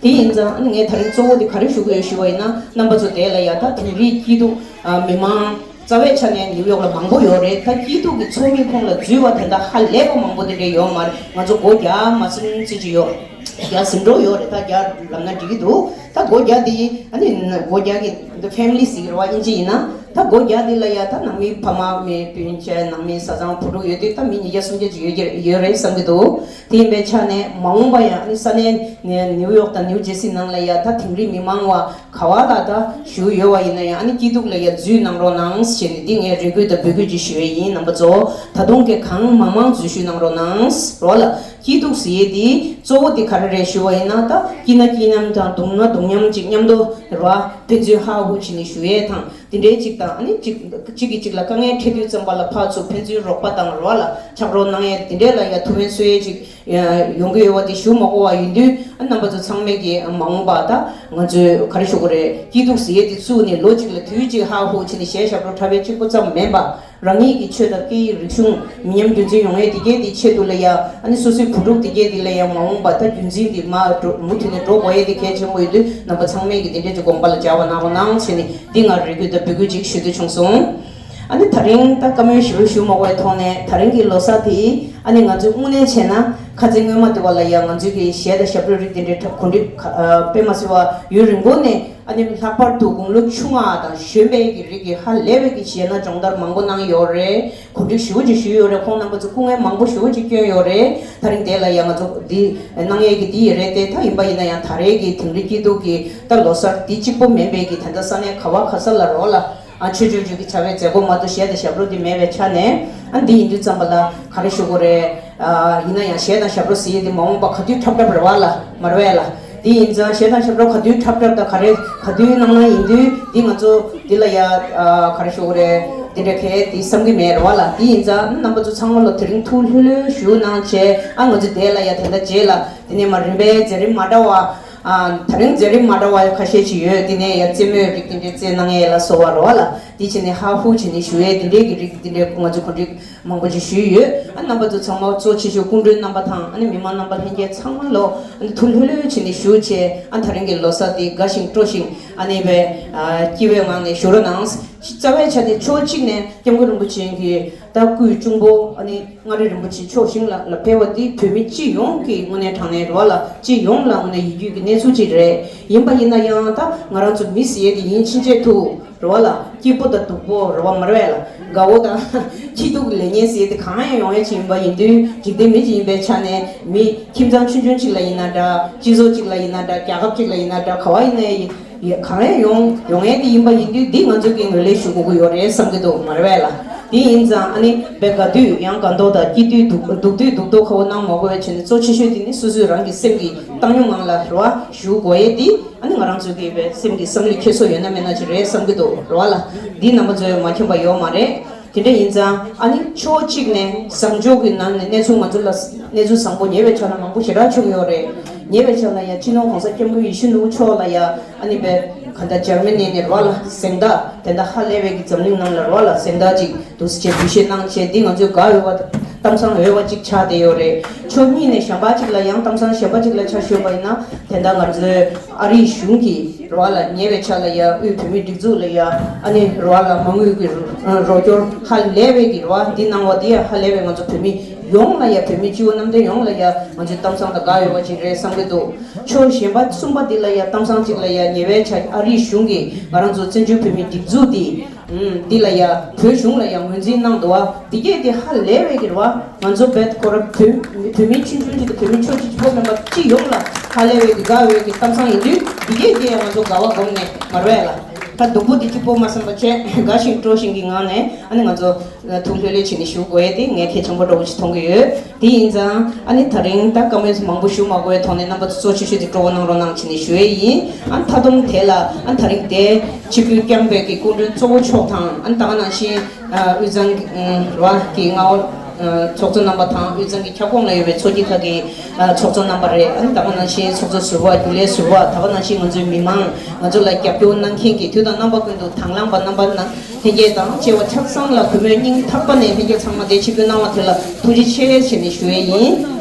དེ་ཡིན་ཙང་ཨ་ནི་ངས་ད་རིང་གཙོ་བོ་དེ་ག་རེ་ཞུ་གི་ཡོད་ཞུ་བ་ཡིན་ན། རྣམ་པ་ཚོ་དེ་ལ་ཡ་ད་དིང་རིའི་སྐྱིད་སྡུག་ཨ། མི་མང་རྩ་བའི་ཆ་ནས་ནིའུ་ཡོག་ལ་མང་པོ་ཡོད་རེད། ད་སྐྱིད་སྡུག་གི་ཚོགས་མིའི་ཁོངས་ལ་འཛུལ་བ་དེ་འདྲ་ཧ་ལས་པ་མང་པོ་དེ་འདྲ་ཡོད་མ་རེད། ང་ཚོ་སྒོ་རྒྱག་མ་ཟིན་ཙམ་ཅིག་ཡོད། རྒྱག་ཟིན་འགྲོ་ཡོད་རེད། ད་རྒྱག་ལབ་ན་འགྲིག་གི་འདུག་ད་སྒོ་རྒྱག་དེ་ཨ་ནི་སྒོ་རྒྱག་གི་འདི་ཕེ་མི་ལི་ཟེར་གི་རེད་བ། དབྱིན་ཇི་ཡིན་ན། ད་སྒོ་རྒྱག་དེ་ལ་ཡ་ད་ནང་མི་ཕ་མ་མི་སྤུན་མཆེད་ནང་མི་བཟའ་ཚང་བུ་ཕྲུག་ཡོད་དུས་ད་མི་ཉིས་བརྒྱ་སུམ་བརྒྱ་ཅིག་ཡོད་ཀྱི་ཡོད་རེད་བསམ་གྱི་འདུག་དེ་ཡིན་པའི་ཆ་ནས་མ་འོངས་པ་ཡང་ཨ་ནི་ས་གནས་ནིའུ་ཡོག་དང་ནིའུ་ཇེར་སི་ནང་ལ་ཡ་ད་དིང་རི་མི་མང་བ་ག་བ་ད་ད་བཞུགས་ཡོད་བ་ཡིན་ན་ཡང་། ཨ་ནི་སྐྱིད་སྡུག་ལ་ཡ་འཛུལ་གནང་རོགས་གནང་ཞེས་ནས་འདི་ངས་རེ་སྐུལ་དང་འབོད་སྐུལ་ཅིག་ཞུ་ཡས་ཡིན། རྣམ་པ་ཚོ་ད་དུང་གི་གང་མང་མང་འཛུལ་ཞུགས་གནང་རོགས་གནང་རོགས་ལ། སྐྱིད་སྡུག་ཟེར་ཡས་དེ་གཙོ་བོ་དེ་ག་རེ་རེད་ཞུ་བ་ཡིན་ན། ད་སྐྱིད་ན་སྐྱིད་མཉམ་དང་སྡུག་ན་སྡུག་མཉམ་ཅིག་མཉམ་དུ་རེད་བ། ཕན་ཚུན་ཧ་ཧུ་བྱས་ནས་བཞུགས་ཡས་དང་དེ་འདྲའི་ཅིག་དང་། ཨ་ནི་གཅིག་གཅིག་གིས་གཅིག་ལ་དཀའ་ངལ་འཕྲད་དུས་ཙམ་པ་ལ་ཕར་ཚུར་ཕན་ཚུན་རོགས་པ་དང་རེད་བ་ལ་ཕྱག་རོགས་གནང་ཡས་དེ་འདྲའི་ལ་ཡ་ཐུགས་ཕན་གསོས་ཡས་ཅིག་ཡོང་གི་ཡོད་པ་དེ་ཞུ་མ་དགོས་པ་ཡིན་དུས། ཨ། རྣམ་པ་ཚོ་ཚང་མས་ཀྱི་མ་འོངས་པ་ད་ང་ཚོས་ག་རེ་ཞུ་དགོས་རེད། སྐྱིད་སྡུག་ཟེར་ཡས་དེ་བཙུགས་ནས་ལོ་གཅིག་ལ་དུས་གཅིག་ཧ་ཧུ་བྱས་ནས་གཞས་ཞབས་བྲོ་འཁྲབ་པའི་གཅིག་པོ་ཙམ་མིན་པ། རང་ཉིད་ཀྱི་ཆོས་དང་སྐད་ཡིག་རིག་གཞུང་མི་ཉམས་རྒྱུན་འཛིན་ཡོང་ཡས་དེ་གས་དེ་ཆེད་དུ་ལ་ཡ། ཨ་ནི་སོ་སོའི་བུ་ཕྲུག་དེ་གས་དེ་ལ་ཡ་མ་འོངས་པ་ད་རྒྱུན་འཛིན་དེ་མ་འགྲོ་མུ་མཐུད་ནས་འགྲོ་དགོས་ཡས་དེ་གལ་ཆེན་པོ་ཡོད་དུས། རྣམ་པ་ཚང་མས་ཀྱི་དེ་འདྲས་ཀྱི་དགོངས་པ་ལ་འཇགས་པ་གནང་རོགས་གནང་བྱས་ནས། འདི་ང་རེ་སྐུལ་དང་འབོད་སྐུལ་ཅིག་ཞུ་འདོད་བྱུང་སོང་། ཨ་ནི་ད་རིང་ད་བཀའ་མོལ་ཞེ་པོ་ཞུ་མ་དགོས་པའི་ཐོག་ནས། ད་རིང་གི་ལོ་གསར་དེ་ཨ་ནི་ང་ཚོས་དངོས་གནས་བྱས་ན། ཁ་རྩང་སྔོན་མ་དེ་བ་ལ་ཡང་ང་ཚོའི་གི་གཞས་དང་ཞབས་བྲོའི་རིགས་དེ་འདྲའི་གྲ་གོ་སྒྲིག་ག་ཨ་དཔེ་མ་སྲིད་པ་ཡུན་རིང་པོ་ནས། ཨ་ནི་ལྷག་པར་དུ་དགུང་ལོ་ཆུང་བ་དང་གཞོན་པའི་གི་རིགས་ཀྱི་ཧ་ལས་པའི་གི་གཞས་སྣ་སྦྱོང་བརྡར་མང་པོ་གནང་ཡོད་རེད། གོ་སྒྲིག་ཞེ་པོ་ཅིག་ཞུས་ཡོད་རེད། ཁོང་རྣམ་པ་ཚོ་སྐུ་ངལ་མང་པོ་ཞེ་པོ་ཅིག་བསྐྱོན་ཡོད་རེད། ད་རིང་དེ་ལ་ཡང་ང་ཚོ་འདི་གནང་ཡས་ཀྱི་འདི་ཡི་རེད་དེ། ད་ཡིན་པ་ཡིན་ན་ཡང་ད་རེས་ཀྱི་དིང་རི་སྐྱིད་སྡུག་གི་ད་ལོ་གསར་འདི་གཅིག་པོ་མིན་པའི་གི། ད་ལྟ་ས་གནས་ག་བ་ག་ས་ལ་རོགས་ལ། ཨ། ཆོས་ཕྱོགས་བརྒྱུད་ཀྱི་བྱ་བའི་མཛད་སྒོ་མ་གཏོགས་གཞས་དང་ཞབས་བྲོ་འདི་མེད་པའི་ཆ་ནས། ཨ་འདི་ཡིན་དུས་ཙམ་པ་ལ་ག་རེ་ཞུ་དགོས་རེད། ཨ་ཡིན་ན་ཡང་གཞས་དང་ཞབས་བྲོ་ཟེར་ཡས་དེ་མ་འོངས་པ་ག་དུས་འཁྲབ་འཁྲབ་རེད་བ་ལ་མ་རེད་བས་ལ། དེ་ཡིན་ཙང་གཞས་དང་ཞབས་བྲོ་ག་དུས་འཁྲབ་འཁྲབ་དང་ག་རེ་ག་དུས་གནང་གནང་ཡིན་དུས་འདི་ང་ཚོ་འདི་ལ་ཡ་ཨ་ག་རེ་ཞུ་དགོས་རེད། དེ་འདྲ་གས་དེ་བསམ་གི་མེད་རེད་བ་ལ། དེ་ཡིན་ཙང་རྣམ་པ་ཚོ་ཚང་མ་ལ་དེ་རིང་ཐུགས་ལྷོད་ལྷོད་ཞུ་གནང་བྱས། ཨ་ང་ཚོ་དེ་ལ་ཡ་དེ་འདྲ་རྗེས་ལ་དེ་ནས་མ་རིམ་པས་མཛད་རིམ་མ་འདྲ་བ། ཨ་དེ་རིང་མཛད་རིམ་མ་འདྲ་བ་ཁ་ཤས་ཅིག་ཡོད། དེ་ནས་ཡ་རྩེད་མོའི་རིགས་དེ་འདྲའི་རྩེད་གནང་ཡས་ལ་སོགས་པ་རེད་བ་ལ། དེ་བྱས་ནས་ཧ་ཧུ་བྱས་ནས་ཞུ་ཡས་དེ་འདྲའི་གི་རིགས་དེ་འདྲའི་ང་ཚོ་གོ་སྒྲིག་མང་པོ་ཅིག་ཞུས་ཡོད། ཨ་རྣམ་པ་ཚོ་ཚང་མ་གཙོ་ཆེ་ཤོས་སྐུ་མགྲོན་རྣམ་པ་དང་ཨ་ནི་མི་མང་རྣམ་པ་ལྷན་རྒྱས་ཚང་མ་ལོ་ཨ་ནི་ཐུགས་ལྷོད་ལྷོད་བྱས་ནས་བཞུགས་བྱས། ཨ་ད་རིང་གི་ལོ་གསར་འདི་དགའ་ཞིང་སྤྲོ་ཞིང་ཨ་ནི་བའི་ཨ་སྐྱིད་པའི་ངང་ནས་བཞུགས་རོགས་གནང་། རྩ་བའི་ཆ་ནས་ཕྱོགས་གཅིག་ནས་སྐྱབས་མགོན་རིན་པོ་ཆེ་གི་ད་སྐུའི་གཅུང་པོ་ཨ་ནི་མངའ་རིས་རིན་པོ་ཆེ་མཆོག་ཞིང་ལ་ལ་ཕེབས་པ་འདི་བོད་མི་སྤྱི་ཡོངས་ཀྱི་དངོས་གནས་དྲང་གནས་རེད་བ་ལ། སྤྱི་ཡོངས་ལ་དངོས་གནས་ཡིད་སྐྱོ་གི་གནས་ཚུལ་ཅིག་རེད། ཡིན་པ་ཡིན་ན་ཡང་ད་ང་རང་ཚོ་མི་ཟེར་ཡས་དེ་ཡིན་ཕྱིན་ཆད་དུ་རེད་བ་ལ། སྐྱིད་པོ་དང་སྡུག་པོ་རེད་བ་མ་རེད་བས་ལ། དགའ་བོ་དང་སྐྱིད་སྡུག་ལེགས་ཉེས་ཟེར་ཡས་དེ་གང་ཡང་ཡོང་ཡས་ཅིག་ཡིན་པ་ཡིན་དུས། འཇིག་རྟེན་མི་ཅིག་ཡིན་པའི་ཆ་ནས་མི་ཁྱིམ་ཚང་ཆུང་ཆུང་ཅིག་ལ་ཡིན་ན་འདྲ། སྤྱི་ཚོགས་ཅིག་ལ་ཡིན་ན་འདྲ། རྒྱལ་ཁབ་ཅིག་ལ་ཡིན་ན་འདྲ། ག་བ་ཡིན་ན་ཡིན། ཡ་གང་ཡང་ཡོང་ཡོང་ཡས་དེ་ཡིན་པ་ཡིན་དུས། འདི་ང་ཚོ་གིས་ངོས་ལེན་ཞུ་དགོས་ཀྱི་ཡོད་རེད་བསམ་གྱི་འདུག་མ་རེད་བས་ལ། དེ་ཡིན་ཙང་ཨ་ནི་བས་དགའ་དུས་ཡང་དགའ་མདོག་དང་སྐྱིད་དུས་སྡུག་སྡུག་དུས་སྡུག་མདོག་ཁ་པོ་གནང་མ་དགོས་པའི་ཆེད་ནས་གཙོ་ཆེ་ཤོས་དེ་ནི་སོ་སོའི་རང་གི་སེམས་ཀྱི་བཏང་སྙོམས་ངང་ལ་རེ་བ་ཞུ་དགོས་ཡས་དེ་ཨ་ནི་ང་རང་ཚོ་གི་བས་སེམས་ཀྱི་བསམ་བློའི་འཁྱེར་སོ་ཡོད་ན་མེད་ན་ཅིག་རེད་བསམ་གྱི་འདུག་རེད་བ་ལ། འདི་རྣམ་པ་ཚོས་མ་མཁྱེན་པ་ཡོད་མ་རེད། དེ་འདྲ་ཡིན་ཙང་ཨ་ནི་ཕྱོགས་གཅིག་ནས་བཟང་ཕྱོགས་ཀྱི་ནང་ནས་གནས་ཚུལ་ང་ཚོ་ལ་གནས་ཚུལ་བཟང་པོ་ཉེ་བའི་ཆར་ལ་མང་པོ་ཞེ་དྲག་བྱུང་ཡོད་རེད། ཉེ་བའི་ཆར་ལ་ཡང་སྤྱི་ནོར་༸གོང་ས་༸སྐྱབས་མགོན་ཡིད་བཞིན་ནོར་བུ་མཆོག་ལ་ཡང་ཨ་ནི་བས་ག་ད་འཇར་མ་ནི་ནས་རེད་བ་ལ་གཟེངས་རྟགས་དེ་འདྲ་ཧ་ལས་པའི་གི་འཛམ་གླིང་ནང་ལ་རེད་བ་ལ་གཟེངས་རྟགས་ཅིག་འདུག་སེ་བྱས་འབུལ་བཞེས་གནང་བྱས། འདི་ང་ཚོའི་དགའ་འོས་པ་གཏམ་བཟང་འོས་པ་ཅིག་ཆགས་བསྡད་ཡོད་རེད། ཕྱོགས་གཉིས་ནས་གཞན་པ་ཅིག་ལ་ཡང་གཏམ་བཟང་གཞན་པ་ཅིག་ལ་ཆ་བཞག་པ་ཡིན་ན། དེ་འདྲ་ང་ཚོའི་ཨ་རིའི་གཞུང་གིས་རེད་བ་ལ་ཉེ་བའི་ཆར་ལ་ཡ་དབུས་བོད་མིའི་སྒྲིག་འཛུགས་ལ་ཡ་ཨ་ནི་རེད་བ་ལ་མ་དངུལ་གྱི་རོགས་སྐྱོར་ཧ་ལས་པའི་གི་རེད་བ་འདི་གནང་བ་འདི་ཡ་ཧ་ལས་པའི་ང་ཚོ་བོད་མི་ཡོངས་ལ་ཡ་བོད་མི་སྤྱི་བོ་གནམ་བསྟན་ཡོངས་ལ་ཡ་ང་ཚོའི་གཏམ་བཟང་དང་དགའ་འོས་པ་ཅིག་རེད་བསམ་གྱི་འདུག་ཕྱོགས་གཞན་པ་གསུམ་པ་འདི་ལ་ཡ་གཏམ་བཟང་ཅིག་ལ་ཡ་ཉེ་བའི་ཆར་ཨ་རིའི་གཞུང་གིས་ང་རང་ཚོ་བཙན་བྱོལ་བོད་མིའི་སྒྲིག་འཛུགས་འདི་ཨུམ། འདི་ལ་ཡ་བོད་གཞུང་ལ་ཡ་ངོས་འཛིན་གནང་འདུག་བ། འདི་གས་དེ་ཧ་ལས་པའི་གི་རེད་བ། ང་ཚོ་བོད་ཁོ་ར་བོད་བོད་མི་ཆུང་ཆུང་ཅིག་དང་བོད་མི་ཆོག་ཅིག་ཅིག་པོ་མིན་པ་སྤྱི་ཡོངས་ལ་ཧ་ལས་པའི་གི་དགའ་འོས་ཀྱི་གཏམ་བཟང་ཡིན་དུས། འདི་གས་དེ་ང་ཚོ་དགའ་བ་སྒོམ་ནས་མ་རེད་ལ། ད་སྡུག་པོ་འདི་གཅིག་པོ་མ་བསམ་པ་བྱས་དགའ་ཞིང་སྤྲོ་ཞིང་གི་ངང་ནས་ཨ་ནི་ང་ཚོ་ཐུགས་ལྷོད་ལྷོད་བྱས་ནས་བཞུགས་དགོས་ཡས་དེ་ངས་གལ་ཆེན་པོ་འདྲ་བོ་ཅིག་མཐོང་གི་ཡོད། དེ་ཡིན་ཙང་ཨ་ནི་ད་རིང་ད་བཀའ་མོལ་མང་པོ་ཞུ་མ་དགོས་པའི་ཐོག་ནས་རྣམ་པ་ཚོ་གཙོ་ཆེ་ཤོས་དེ་སྤྲོ་བོ་གནང་རོགས་གནང་བྱས་ནས་ཞུ་ཡས་ཡིན། ཨ་མཐའ་སྡོམ་དེ་ལ་ཨ་ད་རིང་དེ་ཆིབས་བསྒྱུར་བསྐྱངས་པའི་གི་སྐུ་མགྲོན་གཙོ་བོ་མཆོག་དང་། ཨ་ནི་ད་ག་ནང་བཞིན་ཨ་དབུས་གཙང་གི་ཨ་ར་གི་མངའ་འོག་ཨ་ཚོགས་གཙོ་རྣམ་པ་དང་། དབུས་གཙང་གི་ཁྱབ་ཁོངས་ལ་ཡོད་པའི་ཚོགས་སྐྱིད་ཁག་གི་ཨ་ཚོགས་གཙོ་རྣམ་པ་རེད། ཨ་ནི་ད་ག་ནང་བཞིན་ཚོགས་གཙོ་ཟུར་པ། རྒྱུན་ལས་ཟུར་པ། ད་ག་ནང་བཞིན་ང་ཚོའི་མི་མང་། ང་ཚོ་ལ་རྒྱབ་སྐྱོར་གནང་མཁན་གྱི་དུས་དང་རྣམ་པ་ཀུན་ཏུ་དང་བླངས་པ་རྣམ་པ་ནང་ལྷན་རྒྱས་དང་བཅས་པ་ཆ་ཚང་ལ་གུས་མོས་སྙིང་ཐག་པ་ནས་ལྷན་རྒྱས་ཚང་མ་དེ་ཆིབས་བསྒྱུར་གནང་བ་དེ་ལ་ཐུགས་རྗེ་ཆེ་ཞེས་ནས་ཞུ་ཡས་ཡིན།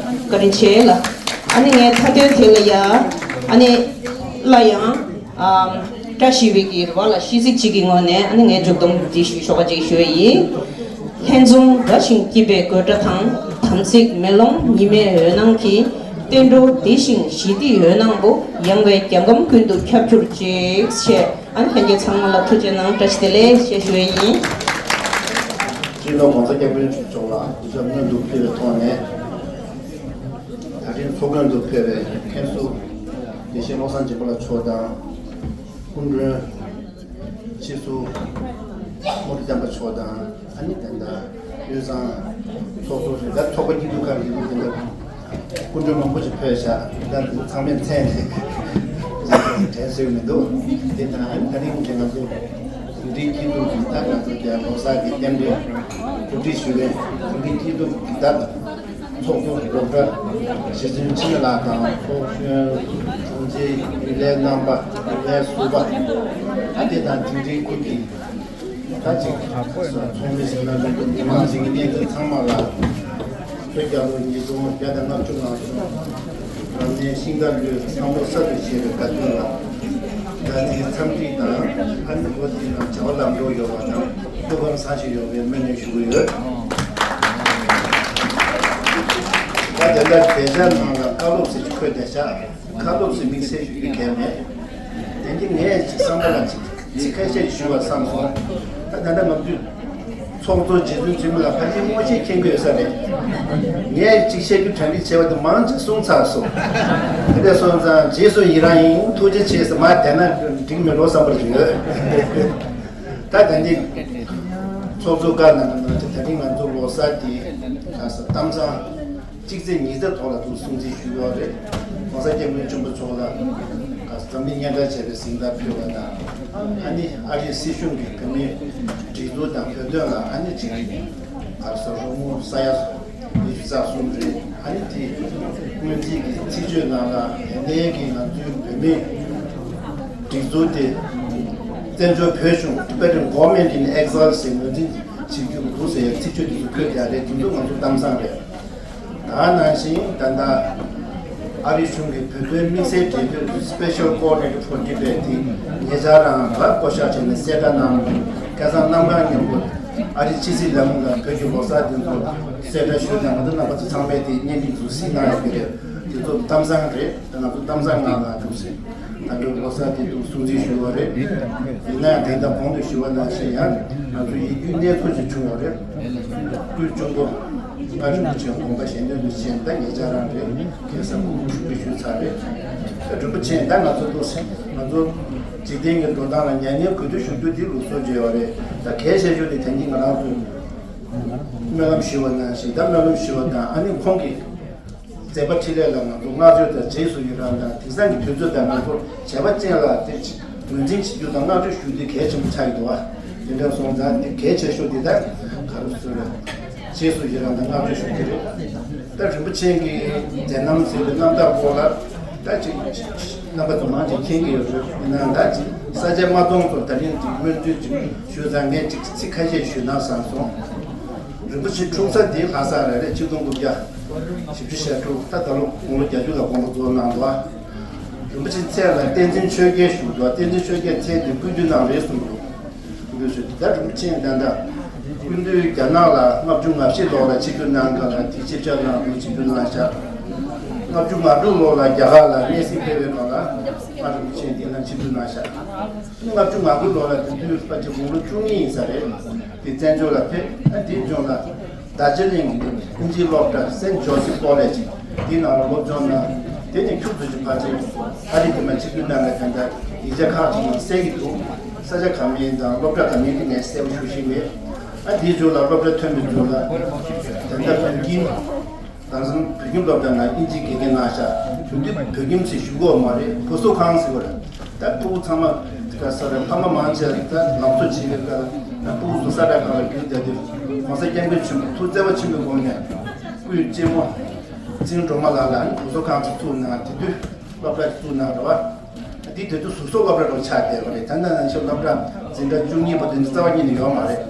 བཀའ་དྲིན་ཆེ་ལ། ཨ་ནི་ངའི་མཐའ་དོན་དེ་ལ་ཡ་ཨ་ནི་སླར་ཡང་ཨམ་བཀྲ་ཤིས་པའི་གི་རེ་བ་ལ་གཤེ་གཟིགས་གཅིག་གི་ངོས་ནས་ཨ་ནི་ངའི་མཇུག་སྡོམ་འདི་ཞུ་ཆོག་པ་ཅིག་ཞུ་ཡས་ཡིན། ལྷན་འཛོམས་དགའ་ཞིང་སྐྱིད་པའི་དགོད་སྒྲ་དང་། དམ་ཚིག་མེ་ལོང་ཉི་མའི་འོད་སྣང་གིས། བསྟན་འགྲོ་བདེ་ཞིང་ཞི་བདེའི་འོད་སྣང་པོ། ཡངས་པའི་རྒྱལ་ཁམས་ཀུན་ཏུ་ཁྱབ་གྱུར་ཅིག་ཞེས། ཨ་ནི་ལྷན་རྒྱས་ཚང་མ་ལ་ཐུགས་རྗེ་གནང་། བཀྲ་ཤིས་བདེ་ལེགས་ཞེས་ཞུ་ཡས་ཡིན། སྤྱི་ནོར་༸གོང་ས་༸སྐྱབས་མགོན་ཆེན་པོ་མཆོག་ལ་གུས་ཞབས་སྔོན་དུ་ཕུལ་བའི་ཐོག་ནས། ད་རིང་ཚོགས་མགོན་དུ་ཕེབས་པའི་མཁན་ཟུར་དགེ་བཤེས་བློ་བཟང་སྦྱིན་པ་ལགས་མཆོག་དང་། སྐུ་མགྲོན་སྤྱི་ཟུར་རྨོ་བཀྲ་བསྟན་པ་མཆོག་དང་། ཨ་ནི་དེ་འདྲ་དབུས་གཙང་ཚོགས་གཙོ་རེད། ད་ཚོགས་པ་སྐྱིད་སྡུག་ཁག་གི་དེ་འདྲ་སྐུ་མགྲོན་མང་པོ་ཞིག་ཕེབས་ཤག་ད་ཚང་མས་མཚན་ནས་དྲན་གསོས་མི་འདུག་དེ་དང་ཨ་ནི་ད་རིང་གི་ང་ཚོ་གདུང་སེམས་སྐྱིད་སྡུག་གི་ད་ང་ཚོ་རྒྱལ་ལོ་གསར་གྱི་རྟེན་འབྲེལ་གོ་སྒྲིག་ཞུ་མཁན་གདུང་སེམས་སྐྱིད་སྡུག་གི་ད། ཚོགས་གཙོ་རྡོག་ཁྲ་རྗེ་བཙུན་འཆི་མེད་ལགས་དང་། ཚོགས་གཞོན་དྲུང་ཆེ་ཡུལ་ལྷའི་རྣམ་པ། ཡུལ་ལྷའི་ཟུར་པ། ཨ་དེ་དང་དེ་འབྲེལ་ཁུལ་གྱི་ད་ཅིག་ཚོགས་མི་ཟིན་ན་མི་འདུག་མི་མང་ཟིན་གྱི་གནས་ཚུལ་ཚང་མ་ལ་བོད་རྒྱལ་ལོ་ཉིས་སྟོང་བརྒྱ་དང་ལྔ་བཅུ་ང་གསུམ་རབ་གནས་ཤིང་རྟ་ལོའི་ཚང་ལོ་གསར་དུ་བཞད་པའི་དགའ་སྟོན་ལ་ད་ནི་འཚམས་འདྲི་དང་། ཨ་ནི་ལོ་འདི་ནང་བྱ་བ་ལམ་འགྲོ་ཡོང་བ་དང་། ཐུགས་ཕམ་བཟང་ཞིག་ཡོང་བའི་སྨོན་འདུན་ཞུ་གི་ཡོད། ད་དེ་འདྲ་དཔེ་ཆ་ནང་ལ་བཀའ་སློབ་ཟེར་གྱི་འཁོད་བསྡད་ཤག་བཀའ་སློབ་ཟེར་དམིགས་བསལ་ཞུ་རྒྱུ་གལ་མེད། དེ་འདི་ངས་ཅིག་བསམ་པ་ལ་ཅིག་ཚིག་ཁ་ཤས་ཞུ་བར་བསམ་སོང་། ད་ད་ལྟ་ང་ཚོའི་ཚོགས་གཙོ་རྗེ་བཙུན་འཆི་མེད་ལགས་ཕལ་ཆེར་སྔོན་ཤེས་མཁྱེན་གྱི་ཡོད་ས་རེད། ངས་ཅིག་བཤད་རྒྱུ་གྲ་སྒྲིག་བྱས་པ་དེ་མང་ཆེ་གསུངས་ཚར་སོང་། དེ་འདྲ་སོང་ཙང་རྗེས་སུ་ཡི་རང་ཡིན། ཐུགས་རྗེ་ཆེ་ཟེར་མར་བསྡད་ན་འགྲིག་མེད་འགྲོ་བསམ་པ་ཞིག་ཡོད། ད་ད་འདི་ ཚོགས་གཙོ་བཀའ་གནང་གནང་ཆེད་ད་རིང་ང་ཚོ་ལོ་གསར་དེ་ག་ས་གཏམ་བཟང་གཅིག་ཚེས་ཉིས་བརྒྱ་ཐོག་ལ་ཐུགས་སྲུང་བརྩི་ཞུ་ཡོད་རེད། ༸གོང་ས་༸སྐྱབས་མགོན་ཆེན་པོ་མཆོག་ལ་ག་ས་འཛམ་གླིང་སྙན་གྲགས་ཆེ་བའི་གཟེངས་རྟགས་ཕུལ་བ་དང་། ཨ་ནི་ཨ་རིའི་སྲིད་གཞུང་གིས་བོད་མིའི་སྒྲིག་འཛུགས་དང་བོད་དོན་ལ་ཨ་ནི་གཅིག་ག་ས་རོགས་དངུལ་ས་ཡ་ཉི་ཤུ་རྩ་གསུམ་རེད། ཨ་ནི་དེ་སྔོན་རྩིས་ཀྱི་ཚིག་བརྗོད་ནང་ལ་དེ་འདྲའི་གི་ང་ཚོའི་བོད་མིའི་སྒྲིག་འཛུགས་དེ་བཙན་བྱོལ་བོད་གཞུང་Tibetan Government in Exile ཟེར་ངོས་འཛིན་བྱེད་རྒྱུ་འདུག་ཟེར་ཡ་ཚིག་བརྗོད་དེ་ཚོ་བཀོད་བསྡད་རེད། དེ་ཚོ་ང་ཚོ་གཏམ་བཟང་རེད། ད་ནང་བཞིན་ད་ལྟ་ཨ་རི་གཞུང་གིས་བོད་དོན་དམིགས་བསལ་འབྲེལ་མཐུད་Special Coordinator for Tibet དེ་ཉེ་ཆར་རང་ལ་བསྐོ་བཞག་བྱས་ནས་གསལ་བསྒྲགས་གནང་། སྐལ་བཟང་རྣམ་རྒྱལ་མཉམ་པོ་ཨ་རི་ཕྱི་སྲིད་ལས་ཁུངས་ལ་བོད་ཀྱི་ལོ་གསར་དེ་ཚོ་གསལ་བསྒྲགས་ཞུས་ནས་ང་ཚོ་རྣམ་པ་ཚོ་ཚང་མས་དེ་བརྙན་འཕྲིན་ཚོ་གཟིགས་གནང་ཡོད་ཀྱི་རེད། དེ་ཚོ་གཏམ་བཟང་རེད། ད་ང་ཚོ་གཏམ་བཟང་ངང་ལ་འདུག་ཟེར། ད་ལོ་ལོ་གསར་དེ་དུས་སྲུང་བརྩི་ཞུ་བ་རེད། ཡིན་ན་ཡང་དེ་ལྟར་གོང་དུ་ཞུ་བ་ནང་བཞིན་ཡང་ང་ཚོ་ཡིད་སྐྱོའི་གནས་ཚུལ་ཞིག་བྱུང་བ་རེད། སྐུའི་གཅུང་པོ་ང་རིན་པོ་ཆེའི་དགོངས་པ་གཞན་དོན་དུ་བྱས་ད་ཉེ་ཆར་རང་རེད། ཁ་སང་སྐུ་ངོ་ཞུ་གི་ཞུས་ཚར་རེད། ད་རིན་པོ་ཆེ་ད་ང་ཚོ་འདུག་ཟེར། ང་ཚོ་འཇིག་རྟེན་གྱི་འགྲོ་སྟངས་ལ་མྱ་ངན་གུས་འདུད་ཞུ་རྒྱུ་འདི་ལུགས་སྲོལ་བརྗོད་པ་རེད། ད་གལ་ཆེ་ཤོས་དེ་ད་གིན་ང་རང་ཚོས་སྨོན་ལམ་ཞུ་བ་ནང་བཞིན་ད་སྨོན་ལམ་ཞུ་བ་དང་ཨ་ནི་ཁོང་གིས་མཛད་པ་འཕྲིན་ལས་ལ་ང་ཚོ་བསྔགས་བརྗོད་དང་རྗེས་སུ་ཡི་རང་དང་དེང་སང་གི་དུས་ཚོད་དང་ང་ཚོ་བྱས་པ་ཅན་ལ་དེ་ངོས་འཛིན་བྱེད་རྒྱུ་དང་བསྔགས་བརྗོད་ཞུ་རྒྱུ་དེ་གལ་ཆེན་པོ་ཆགས་ཀྱི་འདུག་བ། དེ་འདྲ་སོང་ཙང་དེ་གལ་ཆེ་ཤོས་དེ་ད་ག་རེ་ཟེར་རེད། རྗེས་སུ་ཡི་རང་དང་བསྔགས་བརྗོད་ཞུ་རྒྱུ་རེད། ད་རིན་པོ་ཆེ་གི་མཛད་རྣམ་ཟེར་བའི་རྣམ་ཐར་སྐོར་ལ་ད་ཅིག་རྣམ་པ་ཚོ་མང་ཆེ་མཁྱེན་གྱི་ཡོད་རེད། ཡིན་ནའང་ད་ཅིག་ས་ཆ་མ་སྟོང་ཚོ་ད་རིང་ཅིག་སྨོན་ཚུལ་ཅིག་ཞུས་ཙང་ངས་ཅིག་ཚིག་ཁ་ཤས་ཞུས་ན་བསམ་སོང་། རིན་པོ་ཆེ་འཁྲུངས་ས་འདི་ལྷ་ས་རེད། རེད། ཆིག་སྟོང་དགུ་བརྒྱ་བཞི་བཅུ་ཞེ་དྲུག་ད་ད་ལོ་དགུང་ལོ་བརྒྱད་ཅུ་ལ་དགོངས་པ་རྫོགས་གནང་འདུག་རིན་པོ་ཆེ་མཚན་ལ་བསྟན་འཛིན་ཆོས་རྒྱལ་ཞུ་འདུག་བསྟན་འཛིན་ཆོས་རྒྱལ་མཚན་འདི་སྐུ་མདུན་ནང་རེད་གསུངས་འདུག་སྐུ་མདུན་ཞུ་ད་རིན་པོ་ཆེ་ད་ལྟ་སྐུ་མདུན་རྒྱ་ནག་ལ་ལྔ་བཅུ་ང་བཞི་ལོ་ལ་ཆིབས་བསྒྱུར་གནང་སྐབས་ལ་དེ་ཆིབས་ཆ་གནང་འདུག་ཆིབས་བསྒྱུར་གནང་ཤག་ལྔ་བཅུ་ང་དྲུག་ལོ་ལ་རྒྱ་གར་ལ་གནས་གཟིགས་ཕེབས་པའི་སྐབས་ལ་ང་རིན་པོ་ཆེ་འདི་ལ་ཆིབས་བསྒྱུར་གནང་ཤག་ལྔ་བཅུ་ང་དགུ་ལོ་ལ་དེ་དུས་ཕལ་ཆེར་དགུང་ལོ་བཅུ་གཉིས་ཡིན་ས་རེད། དེ་བཙན་བྱོལ་ལ་ཕེབས། ཨ་དེའི་རྗེས་ལ་རྡོ་རྗེ་གླིང་གི་དབྱིན་ཇིའི་སློབ་གྲྭ་Saint Joseph College དེའི་ནང་ལ་སློབ་སྦྱོང་གནང་། དེ་ནས་ཁྱུག་ཙམ་ཞིག་ཕལ་ཆེར་ཨ་རི་དེ་མ་ཆིབས་བསྒྱུར་གནང་བའི་དོན་དག་ཡིག་ཆ་ཁག་ཅིག་ཡང་གསལ་གྱི་འདུག་ས་ཆ་ག་མིན་དང་སློབ་གྲྭ་ག་མིན་དེ་ངས་གསལ་པོ་ཞུ་ཤེས་མེད། ཨ་དེའི་རྗེས་ལ་སློབ་གྲྭ་ཐོན་པའི་རྗེས་ལ་དོན་དག་བོད་ཁྱིམ། དེང་སང་བོད་ཁྱིམ་སློབ་གྲྭ་ནང་དབྱིན་ཇིའི་དགེ་རྒན་གནང་ཤག་དེ་དུས་བོད་ཁྱིམ་ཟེར་ཞུ་གི་ཡོད་མ་རེད། བུ་གསོ་ཁང་ཟེར་བ་རེད། ད་ཕྲུ་གུ་ཚང་མ་ག་ས་རེད། ཕ་མ་མང་ཆེ་བ་ད་ལམ་གཙོ་བྱེད་པའི་སྐབས་ལ་ད་ཕྲུ་གུ་ཚོ་ས་གྲྭ་ཁག་ལ་བསྒྱུར་བསྡད་དུས་༸གོང་ས་༸སྐྱབས་མགོན་ཆེན་པོ་ཐུགས་བརྩེ་བ་ཆེན་པོའི་སྒོ་ནས་སྐུའི་གཅེན་མོ་ཚེ་རིང་སྒྲོལ་མ་ལགས་ལ་ནི་བུ་གསོ་ཁང་ཚོ་བཙུགས་གནང་། དེ་དུས་སློབ་གྲྭ་བཙུགས་གནང་རེད་བ། འདི་དེ་དུས་ཟུར་གསོ་སློབ་གྲྭ་རུ་ཆགས་བསྡད་པ་རེད། ད་ལྟ་ནང་བཞིན་སློབ་གྲྭ་འཛིན་གྲྭ་བཅུ་གཉིས་པ་དེ་འདྲ་རྩ་བ་ཉིད་ནས་ཡོད་མ་རེད།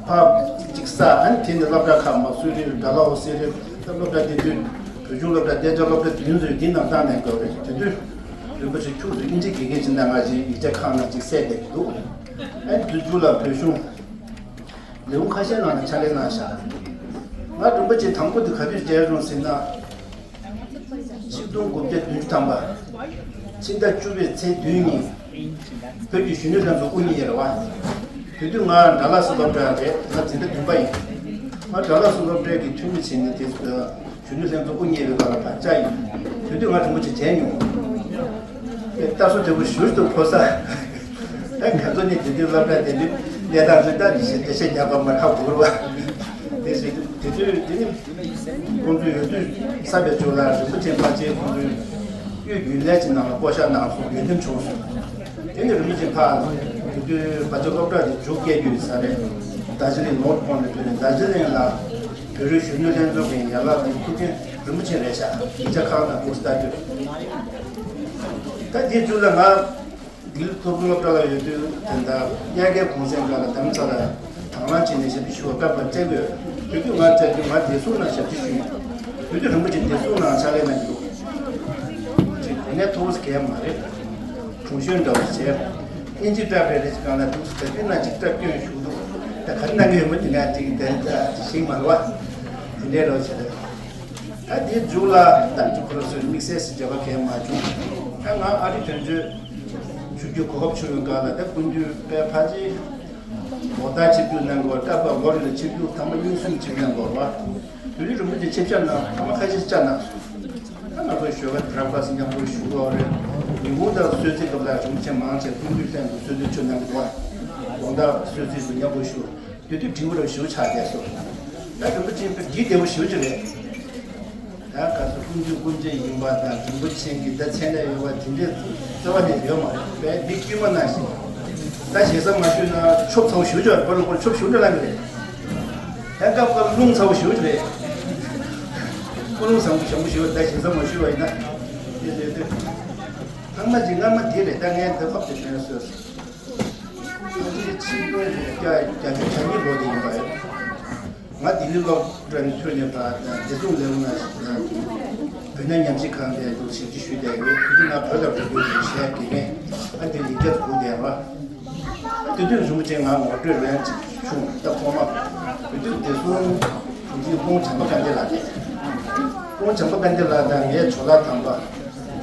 ཕར་གཅིག་ས་ཨ་ནི་དེ་ནས་སློབ་གྲྭ་ཁག་མ་སུ་རི་ཌལ་ཧོ་སི་རི་ད་སློབ་གྲྭ་དེ་དུས་བོད་གཞུང་སློབ་གྲྭ་བསྟན་རྒྱ་སློབ་གྲྭ་བདུན་ཚོས་འདི་ནང་བཏང་ནས་སྐབས་རེད། དེ་དུས་རིན་པོ་ཆེ་ཁྱུག་ཙམ་དབྱིན་ཇིའི་དགེ་རྒན་ཅིག་གནང་བ་ཞིག་ཡིག་ཆ་ཁག་ནང་ཅིག་གསལ་བསྡད་ཀྱི་འདུག་ཨ་ནི་དུས་རྒྱུན་ལ་བོད་གཞུང་ལས་ཁུངས་ཁ་ཤས་ནང་ལ་ཕྱག་ལས་གནང་ཤག་ང་རིན་པོ་ཆེ་དང་པོ་དེ་ག་དུས་མཇལ་བྱུང་ཟེར་ན། ཆིག་སྟོང་དགུ་བརྒྱ་བདུན་ཅུ་ཐམ་པ། ཕྱི་ཟླ་བཅུ་པའི་ཚེས་བདུན་ཉིན། བོད་ཀྱི་གཞོན་ནུ་ལྷན་ཚོགས་དབུ་བརྙེས་རེད་བ། དེ་དུས་ང་ཌལ་ལ་སི་སློབ་གྲྭ་རེད། ང་འཛིན་གྲྭ་བདུན་པ་ཡིན། ང་ཌལ་ལ་སི་སློབ་གྲྭའི་གི་འཐུས་མི་བྱས་ནས་དེ་གཞོན་ནུ་ལྷན་ཚོགས་དབུ་བརྙེས་པའི་སྐབས་ལ་ཕར་བཅར་ཡིན། དེ་དུས་ང་རིན་པོ་ཆེ་མཇལ་མྱོང་། དེ་ལྟ་ཚོ་དེ་བུ་ཞུ་ཞུ་ཕོ་ས། ད་ང་ཚོ་ནི་དེ་དུས་སློབ་གྲྭ་དེ་དུས་གནས་སྟངས་ཚོ་ད་འདི་བཤད་འདི་བཤད་རྒྱག་པ་མ་ཁག་པོ་རེད་བ། དེ་བཞིན་དེ་དུས་དེ་ནི། ཁོང་ཚོས་ཡོད་དུས་བསམ་པའི་ཇོ་ལགས་རིན་པོ་ཆེ་ཕལ་ཆེར་ཁོང་ཚོའི་གཡུ་རྒྱུན་ལས་ཀྱི་ནང་ལ་བསྐོ་བཞག་གནང་སོང་། འོས་འདེམས་བྱུང་སོང་། དེ་ནས་རིན་པོ་ཆེ་ཕར་དེ་དུས་བར་ཆ་སློབ་གྲྭ་དེ་མཇུག་སྐྱེལ་རྒྱུ་ཡིན་ས་རེད། རྡོ་རྗེ་གླིང་ནོར་ཐོག་ནས་ཐོན་ནས་རྡོ་རྗེ་གླིང་ལ་བོད་རིགས་གཞོན་ནུ་ལྷན་ཚོགས་ཀྱི་ཡན་ལག་དེ་ཐུགས་རྗེ་རིན་པོ་ཆེ་རེད་ཤག་ཡིག་ཆ་ཁག་དང་སྐོར་ལྟ་རྒྱུ་རེད། ད་དེའི་མཇུག་ལ་ང་། ལྡི་ལི་མཐོ་རིམ་སློབ་གྲྭ་ལ་ཡོད་དུས་དེ་འདྲ་དབྱར་ཁའི་གུང་སེང་སྒང་ལ་དམ་ཚ་ལ་དང་བླངས་བྱས་ནས་ཞབས་ཕྱི་ཞུ་བར་སྐབས་ལ་བཅར་དགོས། དེ་དུས་ང་བཅར་དུས་ང་བདེ་སྲུང་ནང་ཞབས་ཕྱི་ཞུས་ཡོད། དེ་དུས་རིན་པོ་ཆེ་བདེ་སྲུང་ནང་ཕྱག་ལས་གནང་གི་འདུག་ཅིག་དེ་ནས་མཐོ་བོ་ཟེར་གས་མ་རེད། གྲོང་གཞོན་འདྲ་བོ་ཞིག་བྱས། ཨིན་ཇི་སྐྲ་བྲེགས་རེ་ཞིག་སྒང་ལ་འདུག་ཟེར་དུས་ན་ཅིག་སྐྲ་སྐྱོན་ཞུགས་འདུག་ད་ག་རེ་གནང་གི་ཡོད་མེད་དེ་ང་ཅིག་དེ་འདྲ་ཞིག་མ་རེད་བ། དེ་འདྲའི་རོགས་བྱས། ད་དེའི་མཇུག་ལ་ད་ཅིག་ཁོ་རང་ཚོའི་དམིགས་བསལ་ཞིག་འབྲེལ་བ་གང་ཡང་མ་བྱུང་། ད་ང་ཨ་རི་དོན་གཅོད་ཞུ་རྒྱུའི་གོ་སྐབས་བྱུང་བའི་སྒང་ལ་ད་སྐུ་མདུན་དཔལ་ཕ་ཆེ་ལོ་ལྟར་ཆིབས་བསྒྱུར་གནང་དགོས། སྐབས་ལོ་རེ་ལ་ཆིབས་བསྒྱུར་ཐེངས་མ་གཉིས་གསུམ་ཆིབས་གནང་དགོས་པ། དེ་དུས་རིན་པོ་ཆེ་ཆིབས་ཞབས་གནང་ཐེངས་མ་ཁ་ཤས་ཤིག་བཅར་གནང་སོང་། ད་ང་ཚོ་ཞོགས་ཀ་བྷི་རེག་ཕ་སི་མཉམ་དུ་ཞུ་དགོས་རེད། ཉིན་གུང་དང་གསོལ་ཚིགས་སྐབས་ལ་རིན་པོ་ཆེ་མང་ཆེ་སྐུ་མདུན་ལྷན་དུ་གསོལ་ཚིགས་མཆོད་གནང་གི་འདུག་དགོང་དག་གསོལ་ཚིགས་སུ་མཉམ་དུ་ཞུ། དེ་དུས་འབྲས་བུ་རབ་ཞུ་ཆགས་བསྡད་སོང་། ད་རིན་པོ་ཆེ་བོད་འདི་བདེ་བོ་ཞུ་ཅི་རེད། ད་ག་ཚོད་ཀུན་འདུས་ཀུན་བྱེད་ཡིན་པ་དང་རིན་པོ་ཆེ་གི་ད་མཚན་ལས་ཡོད་པ་དེ་འདྲས་རྩ་བ་ནས་ཡོད་མ་རེད་པས། འདི་དཀྱུས་མ་ནང་བཞིན་ད་ཞེ་ས་མ་ཞུས་ན་ཆོབ་ཚ་བོ་ཞུ་ཆོག་པ་ལ་ཁོ་ཆོབ་ཞུ་འདྲ་ལ་མི་རེད། ད་སྐབས་སྐབས་རླུང་ཚ་བོ་ཞུ་རེད། ཀུན་སློང་བཟང་པོ་ཞང་པོ་ཞུ་བ་ད་ཞེ་ས་མ་ཞུས་པ་ཡིན་ན་དེ་རེད་དེ། ཚང་མ་གཅིག་སྔ་མ་དེ་རེད། ད་ངས་འདི་ཁོབ་དེ་དྲན་སོས། ཕྱི་ལོ་བརྒྱ་བརྒྱད་ཅུ་གྱ་གཉིས་ལོ་དེ་ཡིན་པ་རེད། ང་ལྡི་ལི་སློབ་གྲྭ་ནས་ཐོན་ནས་ཕར་བདེ་སྲུང་ལས་ཁུངས་ནང་བོད་གནའ་ཉམས་ཞིབ་ཁང་དེ་དུ་ཞབས་ཕྱི་ཞུས་བསྡད་ཡོད། དེ་དུས་ང་བོད་ལ་འགྲོ་དགོས་ཀྱི་གཞས་དགེ་རྒན་ཨ་དེ་ཡིག་བརྒྱ་སྒུག་བསྡད་པ། དེ་དུས་རིན་པོ་ཆེ་ང་ངོ་སྤྲོད་ལན་ཅིག་བྱུང་། ད་ཁོང་མ་དེ་དུས་བདེ་སྲུང་དྲུང་ཆེ་སྤུངས་བྱམས་པ་དགའ་ལྡན་ལགས་རེད། སྤུངས་བྱམས་པ་དགའ་ལྡན་ལགས་དང་ངའི་ཇོ་ལགས་དམ་པ་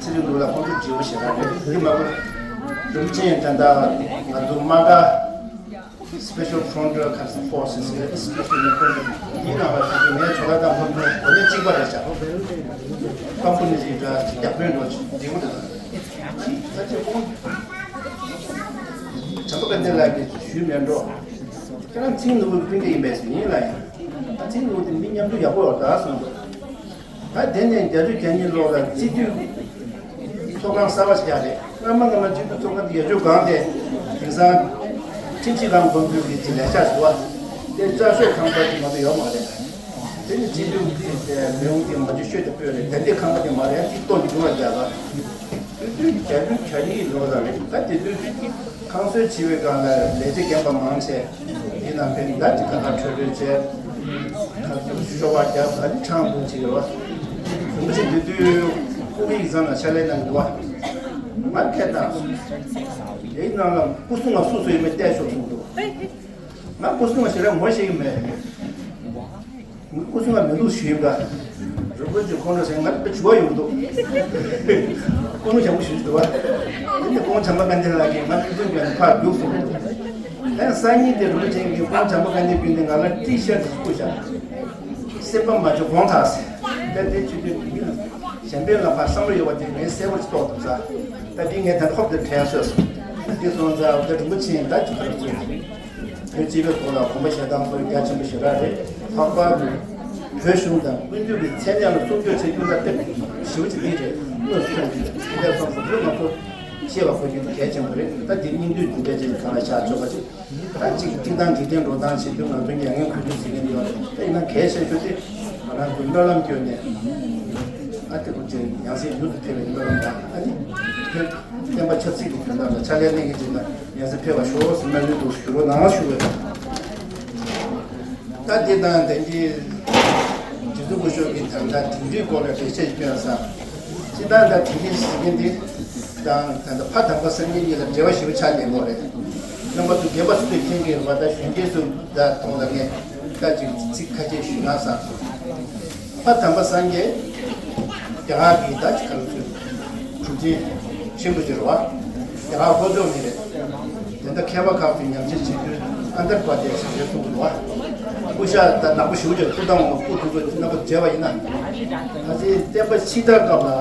ཚེ་རིང་ལུགས་ལ་ཁོང་ཚོ་བརྗེ་པོ་ཞེ་དྲག་རེད། དེ་མ་གོ་རིན་པོ་ཆེ་ད་ལྟ་ང་ཚོ་དམག་སྒར་Special Frontier Forces ཡ་Special Frontier ཡིན་ནའང་ང་ཚོ་ངའི་ཇོ་ལགས་དང་ཁོང་ཚོ་གོ་གནས་གཅིག་པ་རེད་ཤག་ཁམ་པུ་ནི་ཞིག་འདྲ་ཞིག་རྒྱབ་སྐྱོར་འགྲོ་ཅིག་འབྲས་བུ་རེད། ད་ཅི་ཁོང་བྱམས་པ་དགའ་ལྡན་ལགས་ཀྱིས་ཞུས་མེད་འགྲོ། ཁྱེད་རང་ཚེ་རིང་ལུགས་ཀྱི་སྤུན་ཟླ་ཡིན་པས་ཟེར། ཡིན་ལ་ཡིན། ད་ཚེ་རིང་ལུགས་དེ་མི་མཉམ་དུ་ཡག་པོ་ཡོད་ད་གསུངས་འདུག་ད་དེ་ནས་བརྒྱད་ཅུ་གྱ་གཉིས་ལོ་ལ་སྤྱི་འཐུས་ཚོགས་ཁང་གསར་པ་ཞིག་བཞག་རེད། སྔ་མ་སྔ་མ་སྤྱི་འཐུས་ཚོགས་ཁང་དེ་ཡ་ཆོས་སྒང་དེ་དེང་སང་ཁྲིམས་ཞིབ་ཁང་དགོན་པའི་གི་ལས་ཤག་ཞུ་བ་དེ་རྩ་ཤོག་ཁང་པ་ཅིག་མ་གཏོགས་ཡོད་མ་རེད། དེ་ནི་སྤྱི་འཐུས་ཀྱི་མི་ཡོང་དེ་མ་ཅིག་ཤོད་དེ་སྤོས་རེད། དེ་འདྲའི་ཁང་པ་དེ་མ་རེད། ཅིག་ལྟོ་འདི་དགུང་ལ་རྒྱག་ག་དུས་དུས་བརྒྱད་ཅུ་གྱ་གཉིས་ལོ་ལ་རེད། ད་དེ་དུས་ཁང་གསར་བྱེད་པའི་སྒང་ལ་ལས་བྱེད་རྒན་པ་མང་ཆེ་འདི་ནང་ཕན་ད་ཅིག་ཁ་ཁ་ཁྲོས་ཁྲོས་བྱས། ཁ་ཚུར་ཤོ་བ་རྒྱབ་ཨ་ནི་ཆང་འཐུང་བྱེད་ཀྱི་རེད་བ། རིན་པོ་ཆེ་དེ་དུས་སྐུ་ཡིག་ཚང་ལ་ཕྱག་ལས་གནང་གི་འདུག་བ། ང་ཁས་བཏང་སོང་། དེའི་ནང་ལ་སྐུ་སྲུང་བ་སུ་སུ་ཡིན་མིན་བལྟས་ཤོག་གསུངས་འདུག་ང་སྐུ་སྲུང་བ་ཞེ་དྲག་ངོ་ཤེས་ཀྱི་མེད། ང་སྐུ་སྲུང་བ་མི་འདུག་ཞུས་པ། རིན་པོ་ཆེ་ཁོང་ཁྲོ་ཟེར། ང་ད་བྱུ་བ་ཡོང་འདུག་སྐུ་ངོ་ཞང་པོ་ཞུ་རྒྱུ་འདུག་བ། དེ་ནས་ཁོང་བྱམས་པ་དགའ་ལྡན་ལགས་ཀྱིས་ང་ཕུན་སུམ་ཚོགས་ནས་ཕར་རྒྱུགས་སོང་། ཨ་སང་ཉིན་དེ་རིན་པོ་ཆེ་གིས་ཁོང་བྱམས་པ་དགའ་ལྡན་བརྒྱུད་ནས་ང་ལ་ཏི་ཤར་ཞིག་བསྐུར་བཞག་སེམས་པ་མ་བཅོས་དགོངས་དག་ཟེར། ད་དེ་ཆུ་ཚོད་གཞན་པའི་ལ་ཕར་བསམ་བློ་ཡོད་པ་དེ་ངས་གསལ་པོར་རྟོགས་ཐུབ་ས། ད་དེ་ངས་ད་ལྟ་ཧོབ་ཏེ་དྲན་སོས་སོང་། དེ་སོང་ཙང་ད་རིན་པོ་ཆེ་ད་ཅི་ག་རེ་ཟེར། བོད་སྤྱི་པའི་ཐོག་ལ་དགོངས་པ་བཞེས་སྟངས་སོགས་རྒྱ་ཆེན་པོ་ཞེ་དྲག་རེད། ལྷག་པར་དུ་བོད་གཞུང་དང་སྔོན་ཇུས་ཀྱི་མཚན་སྙན་ལ་སྲུང་སྐྱོབ་བྱེད་རྒྱུ་ལ་དཔེ་ཞེ་པོ་ཅིག་འདི་རེད། དངོས་སུ་མཐོང་གི་རེད། དེ་འདྲ་སོང་ཙང་བོད་ང་ཚོ་ཤེས་པ་དགོས་རྒྱུ་གལ་ཆེན་པོ་རེད། ད་འདི་སྙིང་བསྡུས་འདི་འདྲ་ཅིག་གང་ལ་བཞག་ཆོག་པ་ཅིག་ད་ཅིག་སྤྱིར་བཏང་འཇིག་རྟེན་འགྲོ་སྟངས་བྱེད་དུས་ང་ཚོ་མྱ་ངན་གུས་འདུད་ཟེར་མཁན་ཡོད་རེད། ད་ཡིན་ན་གལ་ཆེ་ཤོས་དེ་ང་རང་ཚོ་སྨོན་ལམ་བསྐྱོན་ནས་ཨ་ཏི་ཀུ་ཅེ་ཡང་སྲིད་མྱུར་དུ་ཕེབས་པའི་སྨོན་ལམ་དང་ཨ་ནི་བོད་བསྟན་པ་ཆབ་སྲིད་ཀྱི་དོན་དག་ལ་ཕྱག་ལས་གནང་མཁན་ཅིག་ལ་ཡང་སྲིད་ཕེབས་པར་ཤོག་ཟེར་སྨོན་འདུན་དུ་ཞུ་རོགས་གནང་ཞུ་བས། ད་དེ་དང་དེང་གི་རྗེ་བཙུན་སྐུ་ཞབས་ཀྱིས་ད་ལྟ་དིང་རིའི་སྐོར་ལ་འགྲེལ་བཤད་བསྐྱོན་ས། སྤྱིར་བཏང་ད་དིང་རི་ཟེར་མཁན་འདི་དང་ད་ལྟ་ཕ་དམ་པ་སངས་རྒྱས་གཉིས་ལ་འབྲེལ་བ་ཞེ་པོ་ཆགས་བསྡད་ཡོད་རེད། རྣམ་པ་ཚོ་རྒན་པ་སུ་ལས་མཁྱེན་གྱི་རེད་པ། ད་གཞོན་སྐྱེས་སུ་ད་གཏོང་ལ་ངས་ད་ཅིག་ཚིག་ཁ་ཤས་ཞུས་ན་བསམ་སོང་། ཕ་དམ་པ་སངས་རྒྱས་རྒྱ་གར་གྱི་ད་ཅིག་ག་རེ་ཟེར། གྲུབ་ཆེན་ཆེན་པོ་ཅིག་རེད་བ། རྒྱ་གར་ལྷོ་ཕྱོགས་ནས་རེད། དེ་འདྲ་མཁས་པ་ཁག་ཅིག་ཉམས་ཞིབ་བྱེད་དུས་ཨན་དར་པ་ཏེ་ཞེས་གསུངས་འདུག་བ། སྐུ་ཤ་ད་ནག་པོ་ཞེ་པོ་ཅིག་སྐུ་ཐང་བ་སྐུ་དེ་ཚོ་རྣམ་པ་མཇལ་བ་ཡིན་ན། ད་ཅིག་བསྟན་པ་ཕྱི་དར་སྐབས་ལ་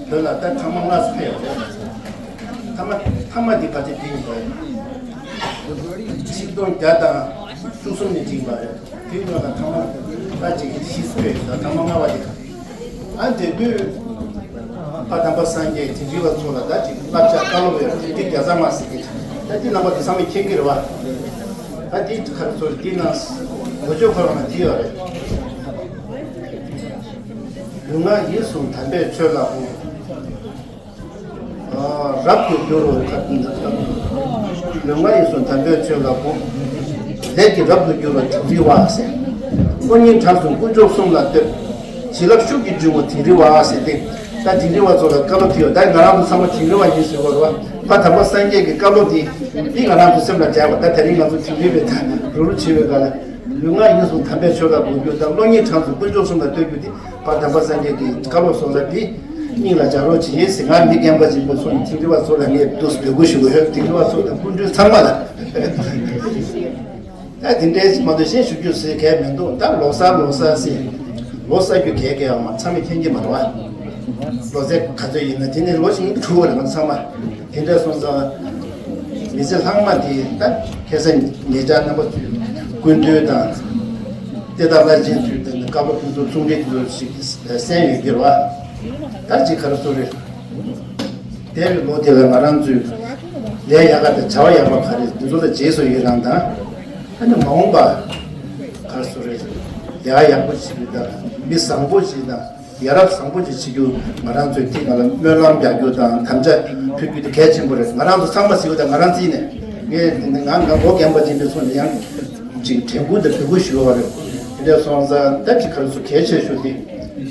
བོད་ལ་ད་ཐང་མ་ལྔ་ཙམ་ཕེབས་ཡོད་རེད། ཐ་མ་ཐ་མ་འདི་ག་ཚོད་དེ་ཡིན་པ་རེད། ཆིག་སྟོང་བརྒྱ་དང་བཅུ་གསུམ་ནས་བྱིན་པ་རེད། དེའི་སྔོན་ལ་ཐ་མ་ད་ཅིག་ཤི་སོས་ད་ཐ་མ་ལྔ་པ་དེ་ག་ཨ་དེ་དུས་ཕ་དམ་པ་སངས་རྒྱས་དིང་རི་བ་ཚོ་ལ་ད་ཅིག་བསླབ་བྱ་བཀའ་སློབ་ཡོད་དེ་རྒྱ་ཚ་མ་ཟེར་གི་ད་འདི་རྣམ་པ་དེ་ཚང་མས་མཁྱེན་གི་རེད་བ། ད་འདི་ག་རེ་ཚོར་འདི་ན་ལོ་ཆོས་ཁོ་རང་ལ་འདི་ཡོད་རེད། ལུས་ངག་ཡིད་གསུམ་དམ་པའི་ཆོས་ལ་དགོངས། རབ་ཏུ་འགྱུར་རོ། ལུས་ངག་ཡིད་གསུམ་དམ་པའི་ཆོས་ལ་དགོངས། ལས་ཀྱིས་རབ་ཏུ་འགྱུར་རོ་དིང་རི་བ་ཟེར། བློ་སྙིང་བྲམ་ཟེ་དཀོན་མཆོག་གསུམ་ལ་བསྟོད། བྱིན་རླབས་ཤུགས་ཀྱིས་འབྱུང་བ་དིང་རི་བ་ཟེར་ཏེ། ད་དིང་རི་བ་ཚོ་ལ་བཀའ་སློབ་དེ་ཡོད། ད་ང་རང་ཚོ་ཚང་མ་དིང་རི་བ་ཡིན་ཟེར་བ་རེད་བ། ཕ་དམ་པ་སངས་རྒྱས་ཀྱི་བཀའ་སློབ་དེ་འདི་ང་རང་ཚོ་སེམས་ལ་འཇགས་པ། ད་དེ་རིང་ང་ཚོ་དིང་རི་བའི་ད་རུ་རུ་བྱེད་པའི་སྒང་ལ་ལུས་ངག་ཡིད་གསུམ་དམ་པའི་ཆོས་ལ་དགོངས་རྒྱུ་དང་བློ་སྙིང་བྲམ་ཟེ་དཀོན་མཆོག་གསུམ་ལ་བསྟོད་རྒྱུ་དེ། ཕ་དམ་པ་སངས་རྒྱས་ཀྱི་བཀའ་སློབ་སོགས་ལ་དེ་སྙིང་ལ་འཇགས་རོགས་བྱེད་ཟེར། ང་མི་རྒན་པ་ཅིག་པུ་སོང་ནས་དིང་རི་བ་ཚོ་ལ་ངས་འདུག་འབོད་སྐུལ་ཞུ་གི་ཡོད། དིང་རི་བ་ཚོ་དང་སྐུ་མགྲོན་ཚང་མ་ལ། ད་དེ་འདྲའི་ཅིག་མ་གཏོགས་གཞན་ཞུ་རྒྱུ་ཟེར་གང་ཡང་མི་འདུག་ད་ལོ་གསར་ལོ་གསར་ཟེར་ལོ་གསར་རྒྱུ་གས་གས་ཡོད་མ་ཚང་མས་མཁྱེན་གྱི་མ་རེད་བ། ལོ་ཚད་ག་ཚོད་ཡིན་ན་དེ་ནས་ལོ་ཞིག་གྲུབ་པ་རེད་ང་ཚང་མ། དེ་འདྲ་སོང་ཙང་མི་ཚེ་ལྷག་མ་དེ་ད་ཁ་སང་ཉེ་ཆར་རྣམ་པ་ཚོས་ སྐུ་མདུན་དང་། ཏེ་ད་བླ་ཆེན་ཚོས་དེ་ནི་བཀའ་པོད་ཕུན་སུམ་ཚོགས་པའི་དུས་ཚོད་ཅིག་གསན་ཡོད་ཀྱི་རེད་བ། ད་ཅིག་ག་རེ་ཟེར་རེད། འདས་པའི་ལོ་དེ་ལ་ང་རང་ཚོས་ལས་ཡག་ག་དང་བྱ་བ་ཡག་པ་ག་རེ་འདི་ཚོ་ལ་རྗེས་སུ་ཡི་རང་དང་། ཨ་ནི་མ་འོངས་པ་ག་རེ་ཟེར་རེད། ལས་ཀ་ཡག་པོ་ཞིག་དང་མི་བཟང་པོ་ཞིག་དང་། ཡ་རབས་བཟང་པོ་ཅིག་བྱེད་རྒྱུ། ང་རང་ཚོའི་ཐད་ཀ་ལ་སྨོན་ལམ་རྒྱག་རྒྱུ་དང་དམ་བཅའ་ཕུལ་རྒྱུ་དེ་གལ་ཆེན་པོ་རེད། ང་རང་ཚོ་ཚང་མ་ཟེར་བ་དང་། ང་རང་རྩིས་ནས་ངས་ང་ང་ལོ་རྒན་པ་ཅིག་ཡིན་པའི་ཚོ་ནས་ཡང་ཅིག་དྲན་སྐུལ་དང་འབོད་སྐུལ་ཞུ་བ་རེད། དེ་འདྲ་སོང་ཙང་ད་ཅིག་ག་རེ་ཟེར། གལ་ཆེ་ཤོས་དེ་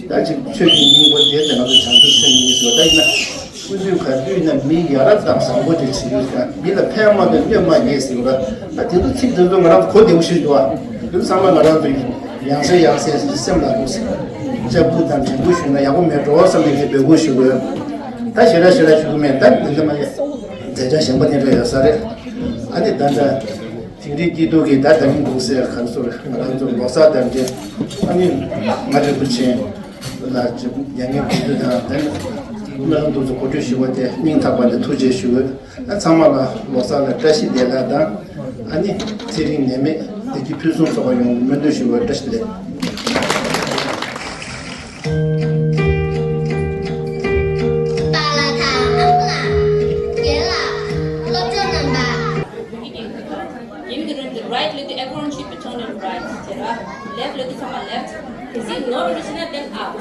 ད་ཅིག་ཆོས་ཀྱི་སྙིང་པོ་དེ་དེ་ང་ཚོ་བྱང་ཆུབ་སེམས་ཡིན་ཟེར་བ། ད་ཡིན་ན་སྐུ་མདུན་ག་དུས་ཡིན་ན་མི་ཡ་རབས་དང་བཟང་པོ་དེ་བྱེད་རྒྱུ་དང་། མི་ལ་ཕན་མ་ཐོགས་གནོད་མ་ཉེས་ཟེར་བ། ད་དེ་ཚོ་ཚིག་དེ་ཚོ་ང་རང་ཚོ་གོ་བདེ་པོ་ཞིག་འདུག་བ། དེ་ཚོ་ཚང་མ་ང་རང་ཚོ་ཡང་སེ་ཡང་སེ་སེམས་ལ་འདུག་སེ། ལྕགས་སྐུ་དང་དྲན་སྐུལ་ཞུས་ན་ཡག་པོ་མེད་འགྲོ་བསམ་ནས་ངས་འབོད་སྐུལ་ཞུ་དགོས། ད་ཞེ་དྲག་ཞེ་དྲག་ཞུ་གི་མེད། ད་འདི་འདྲ་མ་ཡ་མཛད་བྱ་གཞན་པ་དེ་འདྲ་ཡོད་ས་རེད། ཨ་ནི་ད་འདྲ་དིང་རི་སྐྱིད་སྡུག་གི་ད་ད་རིང་འདུག་སེ་ག་རེ་ཟེར། ང་རང་ཚོ་ལོ་གསར་དང་འབྲེལ། ཨ་ནི་མ་རིན་པོ་ཆེ་ལ་མྱ་ངན་གུས་འདུད་དང་། ད་ནི་སྨོན་ལམ་འདུག་སེ་གོ་སྒྲིག་ཞུ་བ་དེ་སྙིང་ཐག་པ་ནས་ཐུགས་རྗེ་ཞུ། ཨ་ཚང་མ་ལ་ལོ་གསར་ལ་བཀྲ་ཤིས་བདེ་ལེགས་དང་། ཨ་ནི་ཚེ་རིང་ནད་མེད་བདེ་སྐྱིད་ཕུན་སུམ་ཚོགས་པ་ཡོང་བའི་སྨོན་འདུན་ཞུ་བར། བཀྲ་ཤིས་བདེ་ལེགས། པཱ་ལགས་དང་ཨ་ཁུ་ལགས། རྒན་ལགས། སློབ་གྲོགས་རྣམ་པ། Give the, the right leg to everyone should be turned in right. Left leg to someone left. Is it no rotation, then up.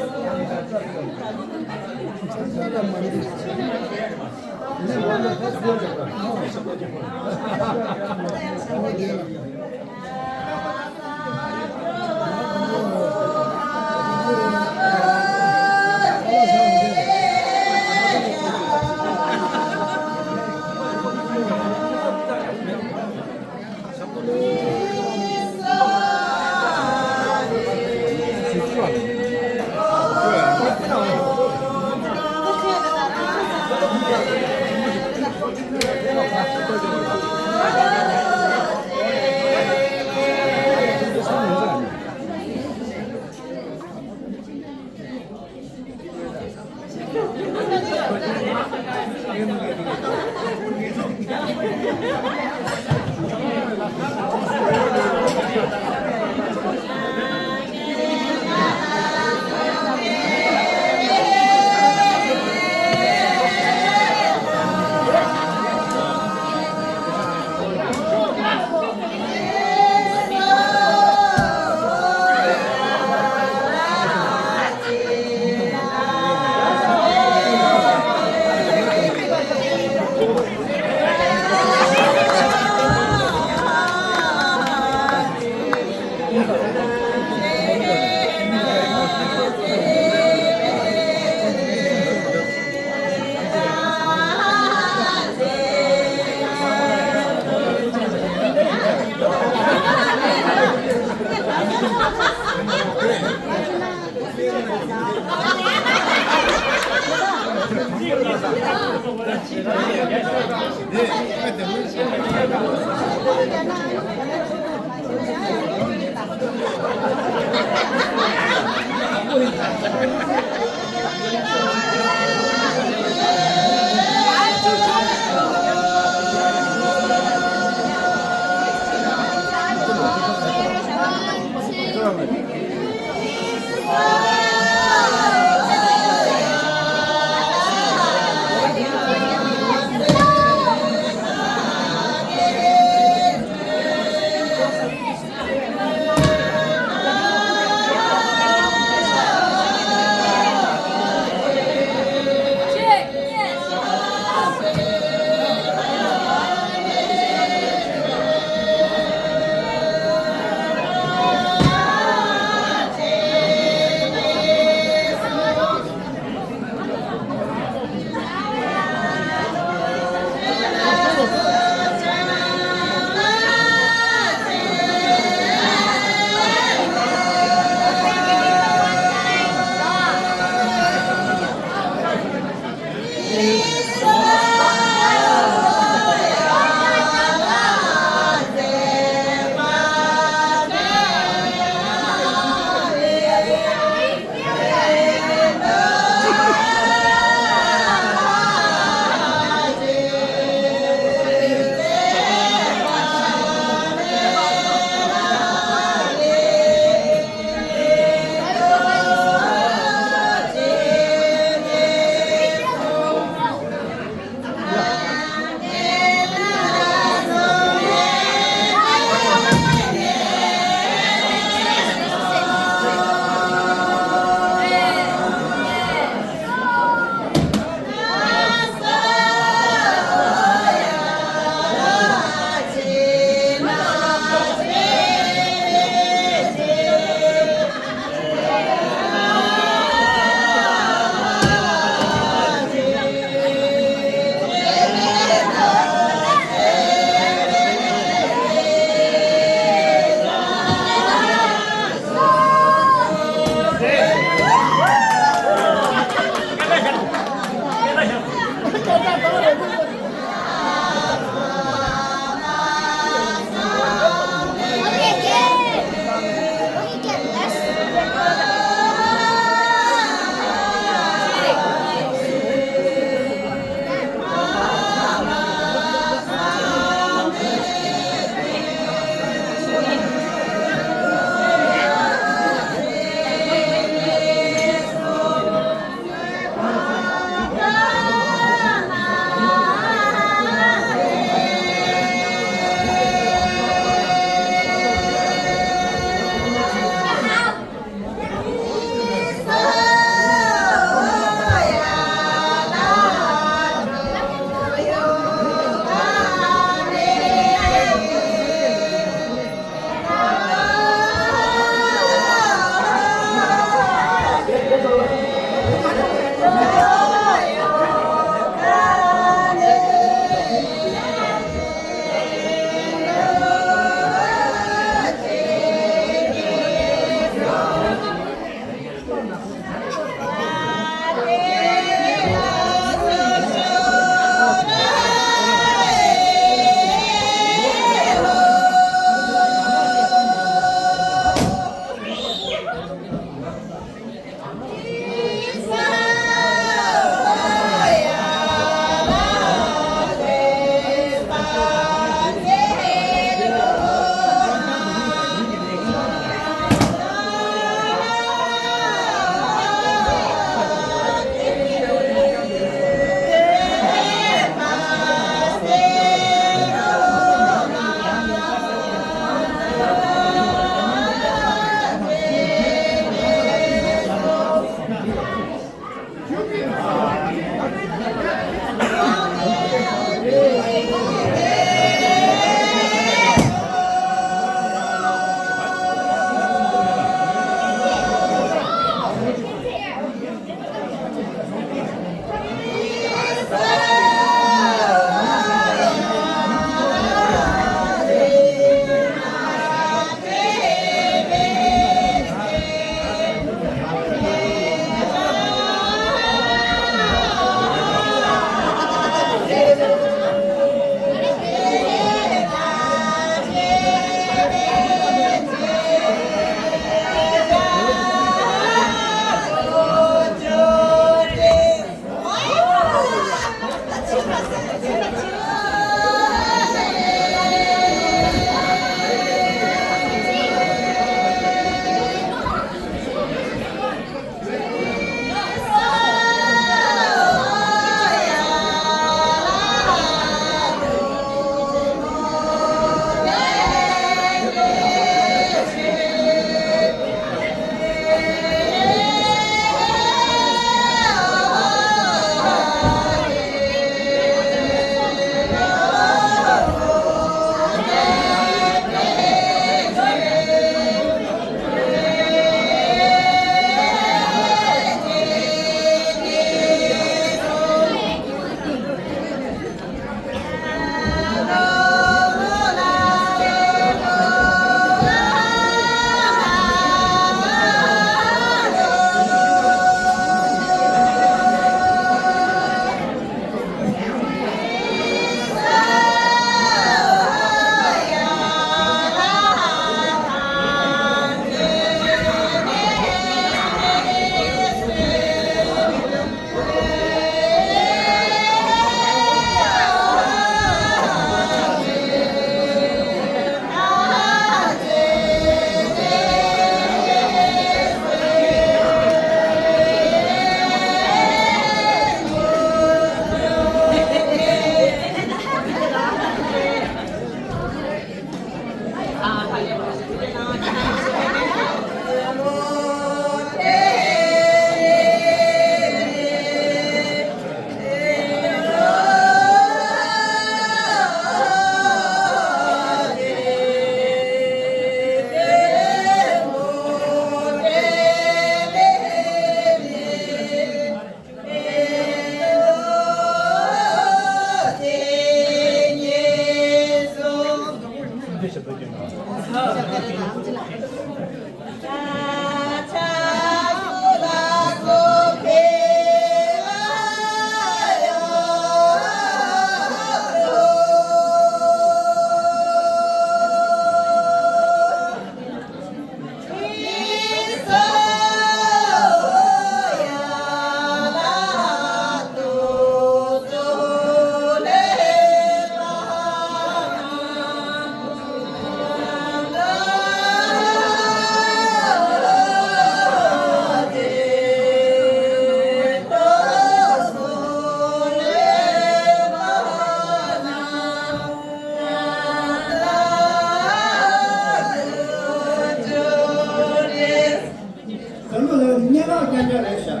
ཟེར་ལོ་ལ་སྙན་ངག་རྐྱང་རྐྱང་རེད་ཤག་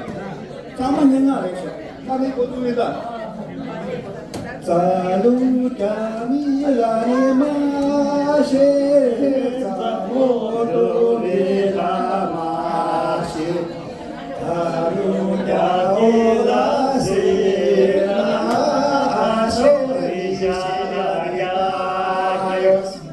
ཚང་མ་སྙན་ངག་རེད་ཤག་ཕ་མའི་འགོ་བཙུགས་ཡོད་ད། ཙ་ལུ་ཀ་མི་ལ་ནི་མ་ཤེས། ཙ་མོ་ཏོ་མི་ལ་མ་ཤེས། ད་ལུ་ཀ་ཨོ་ལ་སི་ལ་ཤོ་རི་ཤ་ལ་ཡ་ཡོ།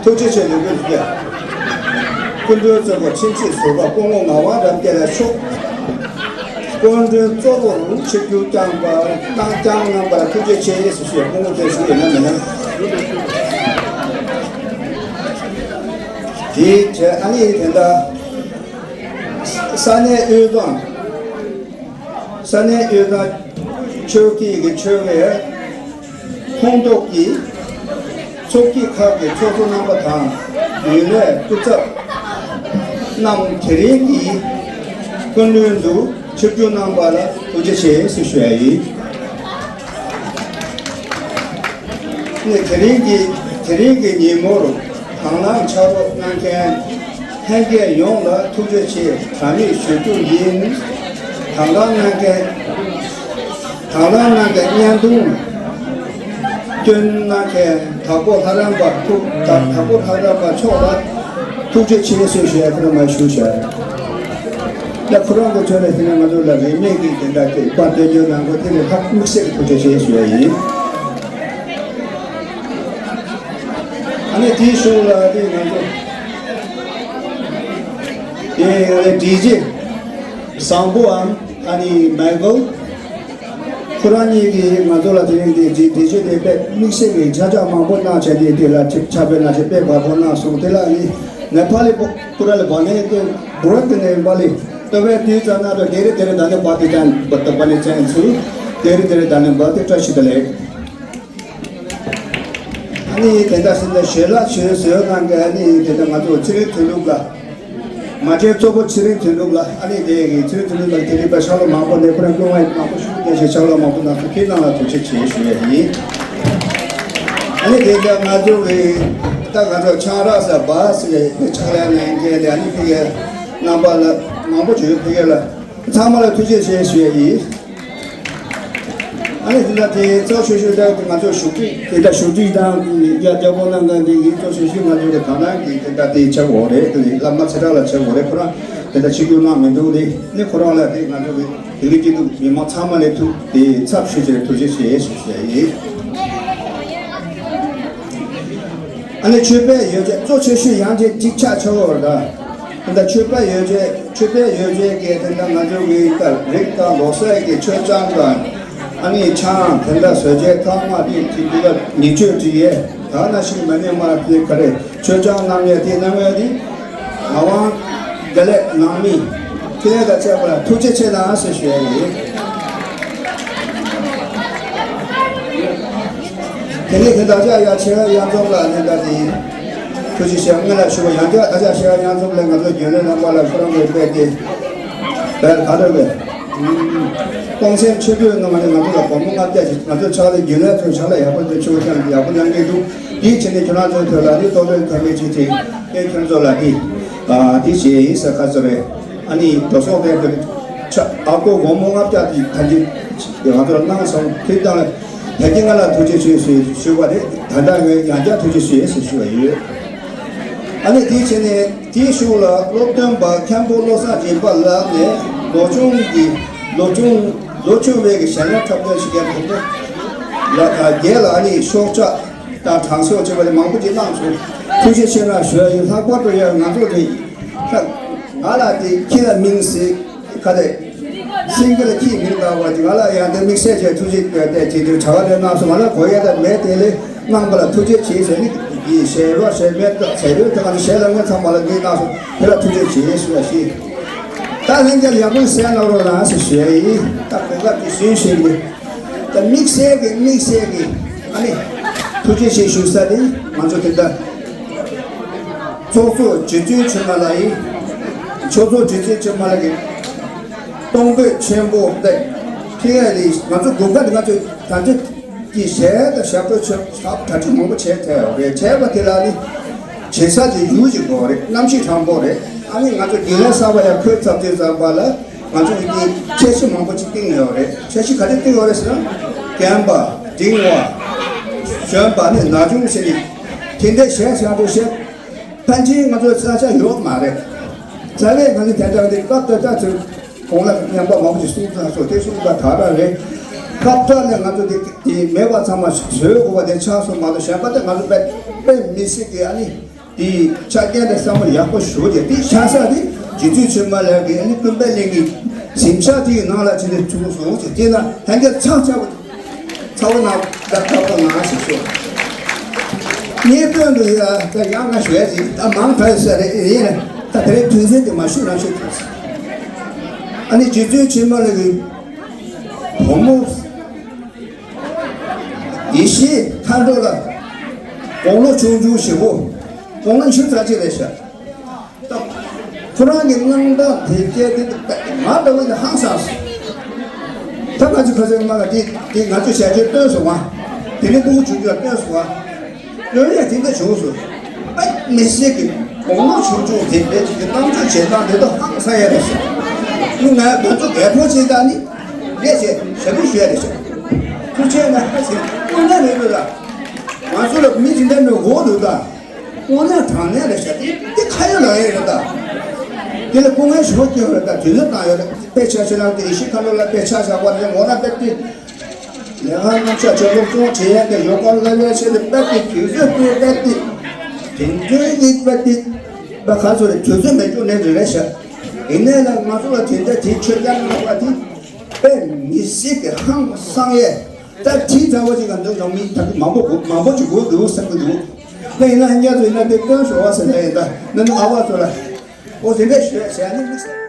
ཐུགས་རྗེ་ཆེ། ལུས་པོ་ཡིན། སྐུ་མགྲོན་གཙོ་བོ་ཆེན་སྤྱི་ཟུར་པ་སྐུ་ངོ་ངག་དབང་རབ་རྒྱས་ལགས་མཆོག་སྐུ་མགྲོན་གཙོ་བོར་ཆིབས་བསྒྱུར་བསྐྱངས་པ་གནང་བསྐྱངས་གནང་པ་ལ་ཐུགས་རྗེ་ཆེ་ཞེས་ཞུ་ཡ་སྐུ་ངོ་བསྟན་ཞུ་ཡིན་ན་མིན་ན། དེའི་རྗེས་ཨ་ནི་དེ་འདྲ་ས་གནས་དབུས་གཙང་ས་གནས་དབུས་གཙང་ཆོལ་ཁའི་གི་ཆོལ་བའི་ཁོངས་གཏོགས་ཀྱི་ཚོགས་སྐྱིད་ཁག་གི་ཚོགས་གཙོ་རྣམ་པ་དང་རྒྱུན་ལས་སྐུ་ཚབ་རྣམས་དེ་རིང་གི་སྐུ་མགྲོན་དུ་ཆིབས་བསྒྱུར་གནང་པ་ལ་ཐུགས་རྗེ་ཆེ་ཞེས་ཞུ་ཡ་ཡིན། ནི་དེ་རིང་གི་དེ་རིང་གི་ཉིན་མོར་དང་བླངས་ཕྱག་རོགས་གནང་མཁན་ལྷན་རྒྱས་ཡོངས་ལ་ཐུགས་རྗེ་ཆེ་དྲང་མོས་ཞུ་རྒྱུ་ཡིན། དང་བླངས་གནང་མཁན་དང་བླངས་གནང་མཁན་བརྙན་ཐུང་སྐྱོན་གནང་མཁན་དྭགས་པོ་ལྷ་རམས་པ་ཐུགས་དྭགས་དྭགས་པོ་ལྷ་རམས་པ་མཆོག་ལ་ཐུགས་རྗེ་ཆེ་ཞེས་ཞུ་ཡ་ཁོ་རང་མ་ཞུ་བྱ། ད་ཁོ་རང་གི་ཐོག་ནས་དེ་ནས་ང་ཚོ་ལ་རིན་མེད་ཀྱི་དེ་འདྲ་དེ་བཀའ་བསྟན་རྒྱུ་ནང་གོ་དེ་ནས་ཧ་དམིགས་བསལ་གྱི་ཐུགས་རྗེ་ཆེ་ཞུ་ཡ་ཡིན། ཨ་ནི་དེའི་གཞུག་ལ་དེ་ང་ཚོ་དེ་ཡང་ནས་ཌི་ཇེ་བཟང་པོའམ་ཨ་ནི་མའི་ཀལ་ཁོ་རང་གཉིས་ཀྱིས་ང་ཚོ་ལ་དེ་རིང་དེ་ཌི་ཇེ་དེ་དཔེ་དམིགས་བསལ་གྱི་ཆ་འཇོག་མང་པོ་གནང་བྱས་ཏེ་དེ་ལ་ཕྱག་དཔེ་གནང་བྱས་དཔེ་འབར་པོ་གནང་སོང་། དེ་ལ་ནི་ནེ་པ་ལི་པོ་ཁོ་རང་ལ་བ་ནས་དེ་བུ་ར་དེ་ནས་པ་ལི་ཏོ་བའི་དུས་ཙམ་ན་དེ་རེ་དེ་རེ་ད་ནི་བ་དེ་ཅན་བ་ཏོ་བ་ནི་ཅན་ཚུ་དེ་རེ་དེ་རེ་ད་ནི་བ་དེ་བཀྲ་ཤིས་བདེ་ལེགས། ཨ་ནི་དེ་འདྲ་ཟེར་ན་ཞལ་ལག་མཆོད་ཟེར་ནང་གི་ཨ་ནི་དེ་འདྲ་ང་ཚོ་ཚེ་རིང་དོན་གྲུབ་ལ་མ་བྱན་གཙོ་བོ་ཚེ་རིང་དོན་གྲུབ་ལ་ཨ་ནི་དེ་གི་ཚེ་རིང་དོན་གྲུབ་ལ་དེ་རིགས་པ་ཕྱག་ལོ་མང་པོ་ནས་ཁོ་རང་སྐྱོང་བ་མང་པོ་ཞུ་དེ་ཞེས་ཕྱག་ལོ་མང་པོ་གནང་སོང་། ཁྱེད་རྣམས་ལ་ཐུགས་རྗེ་ཆེ་ཞུ་ཡ་ཡིན། ཨ་ནི་དེ་འདྲ་ང་ཚོ་གི་ད་ང་ཚོ་ཆང་རག་ཟ་བ་ཟེར་ཕྱག་ལས་གནང་མཁན་དེ་ཨ་ནི་ཕ་གི་རྣམ་པ་ལ་མང་པོ་བྱོས། ཕ་གི་ལ་ཚང་མ་ལ་ཐུགས་རྗེ་ཆེ་ཞུ་ཡ་ཡིན། ཨ་ནི་དེ་འདྲ་དེ་གཙོ་ཆེ་ཤོས་དེ་ང་ཚོ་བཞུགས་ཁྲི་དེ་འདྲ་བཞུགས་ཁྲི་དང་ཡ་རྒྱལ་པོ་རྣམ་ལྔ་འདི་ཡིན། གཙོ་ཆེ་ཤོས་ང་ཚོ་གི་དང་བླངས་ཀྱི་དེ་འདྲ་དེ་ཆགས་འོ་རེད། དེ་བླ་མ་ཚེ་བཀྲ་ལ་ཆགས་འོ་རེད། ཁོ་རང་དེ་འདྲ་ཆིབས་བསྒྱུར་གནང་མི་འདུག་དེ་ནི་ཁོ་རང་ལ་དེ་ང་ཚོ་གི་དེ་རིང་སྐྱིད་སྡུག་མི་མང་ཚང་མ་ལས་ཐུགས་དེ་ཚབ་ཞུས་བྱས་ཐུགས་རྗེ་ཆེ་ཞུ་བྱས་ཡིན། ཨ་ནི་ཆོས་པའི་ཡོ་བྱད་གཙོ་ཆེ་ཤོས་ཡང་ཅིག་ཅིག་ཆགས་ཆོག་བར་ད། དེ་འདྲ་ཆོས་པའི་ཡོ་བྱད་ཆོས་པའི་ཡོ་བྱད་ཀྱི་དེ་འདྲ་ང་ཚོ་གི་ད་རིགས་དང་ལོ་སའི་གི་མཆོད་ཆང་དང་ཨ་ནི་ཆང་དེ་འདྲ་བཟོ་བྱེད་ཚང་མ་དེ་དེ་འདི་ལ་ཉེས་སྤྱོད་ཅིག་ཡས་ད་ན་ཞིག་མ་ནས་མ་དེ་ག་རེ་མཆོད་ཆང་གནང་ཡས་དེ་གནང་ཡས་དེ་ང་དབང་དགེ་ལེགས་ནང་མི་ཁེ་ལས་དང་བཅས་པ་ལ་ཐུགས་རྗེ་ཆེ་གནང་ཟེར་ཞུ་ཡས་ཡིན། དེ་ནས་དེ་ད་ཆ་ཡ་ཆེ་བ་ཡང་རྫོང་ལ་ནས་ད་དེ་ཡིན། ཐུགས་རྗེ་ཆེ་སྔོན་ལ་ཞུ་བ་ཡང་བསྐྱར་ད་ཆ་ཆེ་བ་ཡང་རྫོང་ལ་ང་ཚོ་རྒྱུན་ལས་རྣམ་པ་ལ་ཁོ་རང་གི་དཔེ་དེ་དཔེ་ག་འདྲ་བས། གཏོང་སེམས་ཆེ་པོའི་ངང་ནས་ང་ཚོ་ལ་སྒོར་མོ་ལྔ་བརྒྱ་ཞིག་ང་ཚོ་ཕྱག་ལས་རྒྱུན་ལས་ཚོ་ཕྱག་ལས་ཡག་པོ་དེ་ཆུ་བོ་ཅན་ཡག་པོ་གནང་གི་འདུག་དེའི་ཕྱི་ནས་ཁྱོད་རང་ཚོའི་ཐོག་ལ་དེ་ལྟོ་ལོས་ཐོན་མི་ཅིག་དེ་དེ་ཁྱོད་ཚོ་ལ་དེ་དེ་བྱས་ཡིན་ས་ཁ་ཚོ་རེད། ཨ་ནི་འགྲོ་སོང་དེ་ཚོ་ཆ་ཨ་ཁོ་སྒོར་མོ་ལྔ་བརྒྱ་དེ་ད་ཅི་ང་ཚོ་ལ་གནང་སོང་། དེ་དང་ད་ཅི་ང་ལ་ཐུགས་རྗེ་ཆེ་ཞུ་ཞུ་བ་རེད། ད་ལྟ་ངས་ཡང་བསྐྱར་ཐུགས་རྗེ་ཆེ་ཞེས་ཞུ་བ་ཡོད། ཨ་ནི་དེའི་ཕྱི་ནས་དེའི་གཞུག་ལ་སློབ་སྟོན་པ་མཁན་པོ་བློ་བཟང་སྦྱིན་པ་ལགས་ནས་ལོ་ཆུང་གི་ལོ་ཆུང་ལོ་ཆུང་བའི་གི་ཞལ་སྔ་འཁྲབ་སྟོན་ཞིག་ཡང་དེ་ཚོ་ལ་ད་རྒྱལ་ལ་ཨ་ནི་ཤོག་ཆག་དང་དྲང་སོགས་བྱས་པ་དེ་མང་པོ་ཅིག་གནང་སོང་། ཐུགས་རྗེ་ཆེ་གནང་ཞུ་ཡ་ཡིན། ལྷག་པར་དུ་ཡང་ང་ཚོ་དེ་ད་ ང་ལ་དེ་ཁྱི་ལ་མིང་ཟེར་ཁ་དེ། སེང་གེ་ལ་ཁྱིའི་མིང་བཏགས་པ་དེ། ང་ལ་ཡང་དེ་དམིགས་བསལ་གྱི་ཐུགས་རྗེ་བཀའ་དེ་དེ་དུས་བྱ་བ་དེ་གནང་སོང་། ང་ལ་གོ་ཡ་དེ་མེད། དེ་ལས་གནང་པ་ལ་ཐུགས་རྗེ་ཆེ་ཟེར་ནི་གི་ཞལ་རོ་ཞལ་མེད་ཟེར་རོ་དེ་ག་ཞལ་ལ་ངས་ཚང་མ་ལ་འདི་གནང་སོང་། དེ་ལ་ཐུགས་རྗེ་ཆེ་ཞུ་ཡ་ཞིག་ད་ལྷན་རྒྱས་ཡག་པོ་གསན་གནང་རོགས་གནང་ཟེར་ཞུ་ཡ་ཡིན། ད་གོ་སྐབས་དེ་ཞུས་ཞིག་ནི། ད་དམིགས་བསལ་གྱི་དམིགས་བསལ་གྱི་ཨ་ནི་ཐུགས་རྗེ་ཆེ་ཞུ་ས་དེ་ང་ཚོ་དེ་ལྟར་ཚོགས་གཙོ་རྗེ་བཙུན་ཆེན་མོ་ལགས་ཡིན། ཚོགས་གཙོ་རྗེ་བཙུན་ཆེན་མོ་ལགས་ཀྱི་གཏོང་ཕོད་ཆེན་པོ་དེ་ཁྱེད་ཡ་ལས་ང་ཚོ་དགོན་པ་ནི་ང་ཚོ་ད་ཚོད་ཀྱི་ཞལ་དང་ཞབས་བྲོ་ཆེ་ཞབས་གྲ་སྒྲིག་མང་པོ་བྱས་ཐལ་བ་རེད། བྱས་པ་དེ་ལ་ནི་བྱེད་ས་དེ་ཡུལ་གྱི་དགོས་རེད། གནམ་གཤིས་གྲང་པོ་རེད། ཨ་ནི་ང་ཚོ་རྒྱུན་ལས་གསར་པ་ཡར་འཁོད་ཚར་དུས་ཙམ་པ་ལ་ང་ཚོ་གི་འཆར་གཞི་མང་པོ་ཅིག་བཏིང་ཡོད་རེད། འཆར་གཞི་ག་རེ་བཏིང་ཡོད་རེད་ཟེར་ན། རྒན་པ། འབྲིང་བ། གཞོན་པ་ནི་ན་ཆུང་ཟེར་ནས་དེ་འདྲའི་ཞལ་བཞག་འདུག་ཞལ་ཕན་ཆད་ང་ཚོ་ས་ཆ་ཡོད་མ་རེད། རྩ་བའི་ང་ཚོ་དེ་འདྲ་འདི་སྐབས་དེ་ལྟ་ཚུལ་གོང་ལ་རྣམ་པ་མང་པོ་ཞིག་གསུངས་ཚར་སོང་། དེ་གསུངས་པ་དག་དག་རེད། སྐབས་དེ་ནས་ང་ཚོ་འདི་འདི་མེད་པ་ཚང་མ་བཟོས་དགོས་པ་དེ་ཆགས་སོང་མ་གཏོགས། གཞན་པ་དེ་ང་ཚོ་དཔེ་དཔེ་མི་སྲིད་ཀྱི་ཨ་ནི་དེ་ཆ་རྐྱེན་དེ་བསམ་བློ་ཡག་པོ་ཞུ་རྒྱུ་དེ་ཆགས་ས་དེ་རྗེ་བཙུན་ཆེན་མོ་ལགས་ཀྱི་ཨ་ནི་ཀུན་དཔལ་གླིང་གི་གཟིམ་ཤག་དེ་ཡི་ནང་ལ་ཕྱིན་ནས་ཚུགས་སོང་ཟེར། དེ་ན་ལྷན་རྒྱས་ཆགས་ཆགས་པོ། ཚ་བོ་ན་ད་ད་བོ་ང་ཞིག་ཤོག་ངའི་དོན་དུ་ཡ་ད་ཡང་ང་ཞོལ་ཞིག་ད་མང་ཐལ་ས་རེད། ཡིན་ན་ད་དེ་རིང་དུས་ཚོད་དེ་མ་ཞུ་རང་ཞུ་ཐུབ་ས། ཨ་ནི་རྗེ་བཙུན་ཆེན་མོ་ལགས་ཀྱི་བུ་མོ་ཡེ་ཤེས་མཁའ་འགྲོ་ལ་དགུང་ལོ་ཆུང་ཆུང་ཞིག་པོ་དགུང་ལོ་ཉི་ཤུ་རྩ་གཅིག་རེད་ཤག་ད་ཁོ་རང་གི་གནང་སྟངས་དེ་སྐད་དེ་ང་འདྲ་བ་ནི་ཧང་སངས་སོང་། ད་ང་ཚོ་ཁ་སང་མ་ལ་དེ་དེ་ང་ཚོ་ཞལ་ཆད་སྟོན་སོང་བ། དེ་ནས་སྤུ་གུ་ཆུང་ཆུང་ལ་སྟོན་སོང་བ། སྟོན་ཡ་དེ་འདྲ་བྱུང་སོང་། ཨ་མི་སེར་གྱི་དགུང་ལོ་ཆུང་ཆུང་དེ་འདྲའི་ཅིག་གི་གཏམ་བརྗོད་བྱེད་སྟངས་དེ་ད་ཧང་སངས་ཡ་རེད་ཤག་ང་ང་ཚོ་རྒད་པོ་ཆེ་ད་ནི་ལས་བྱེད་ཞབས་ཕྱི་ཞུ་ཡ་རེད་ཤག་ཐུགས་རྗེ་ཆེ་ན་ཧ་ཅང་དངོས་གནས་རེད་འདུག་ལ། ང་ཚོ་ལ་མི་དེ་འདྲ་ནི་འོག་ཏུ་ད། དངོས་གནས་དྲང་གནས་རེད་ཤག་དེ་དེ་ཁ་ཡོད་ལག་ཡོད་རེད་ད། དེ་ལ་སྐུ་ངལ་ཞེ་པོ་སྐྱོན་རེད་ད། དུས་ཚོད་བཏང་ཡོད་རེད། དཔེ་ཆ་ཤེས་ན་དེ་ཡེ་ཤེས་མཁའ་འགྲོ་ལ་དཔེ་ཆ་བཞག་པ་རེད། འོ་ན་དཔེ་དེ་ལས་ཀ་རྣམ་གཞག་ཆེད་སློབ་སྦྱོང་བྱེད་ཡས་དེ་ཡོ་ག་ལ་ལས་བྱེད་དེ་དཔེ་དེ་དུས་ཚོད་དེ་དཔེ་དེ་དེ་འདྲའི་ཡིག་དཔེ་དེ་དཔེ་ག་ཚོད་རེད། དུས་ཚོད་མེད་རྒྱུ་ནས་རེད་རེད་ཤག་ཡིན་ནའི་ལ་ང་ཚོ་ལ་དེ་འདྲ་དེ་ཆོས་རྒྱལ་གནང་བ་དེ་དཔེ་མི་སྲིད་ཀྱི་ཧང་སང་ཡས། ད་དེའི་ཚ་བ་ཅིག་ག་འདུག་ཡང་མི་ད་མང་པོ་དགོས་མང་པོ་ཅིག་དགོས་འདུག་བསམ་གྱི་འདུག་ད་ཡིན་ན་ཧན་རྒྱ་ཚོ་ཡིན་ན་དེ་སྟོན་ཞོར་བ་ཟེར་ན་ཡིན་ད་ནི་ཨ་བ་ཚོ་ལ་འོ་དེ་འདྲ་ཞུ་ཡ་བྱས་ནི་མི་ཟེར།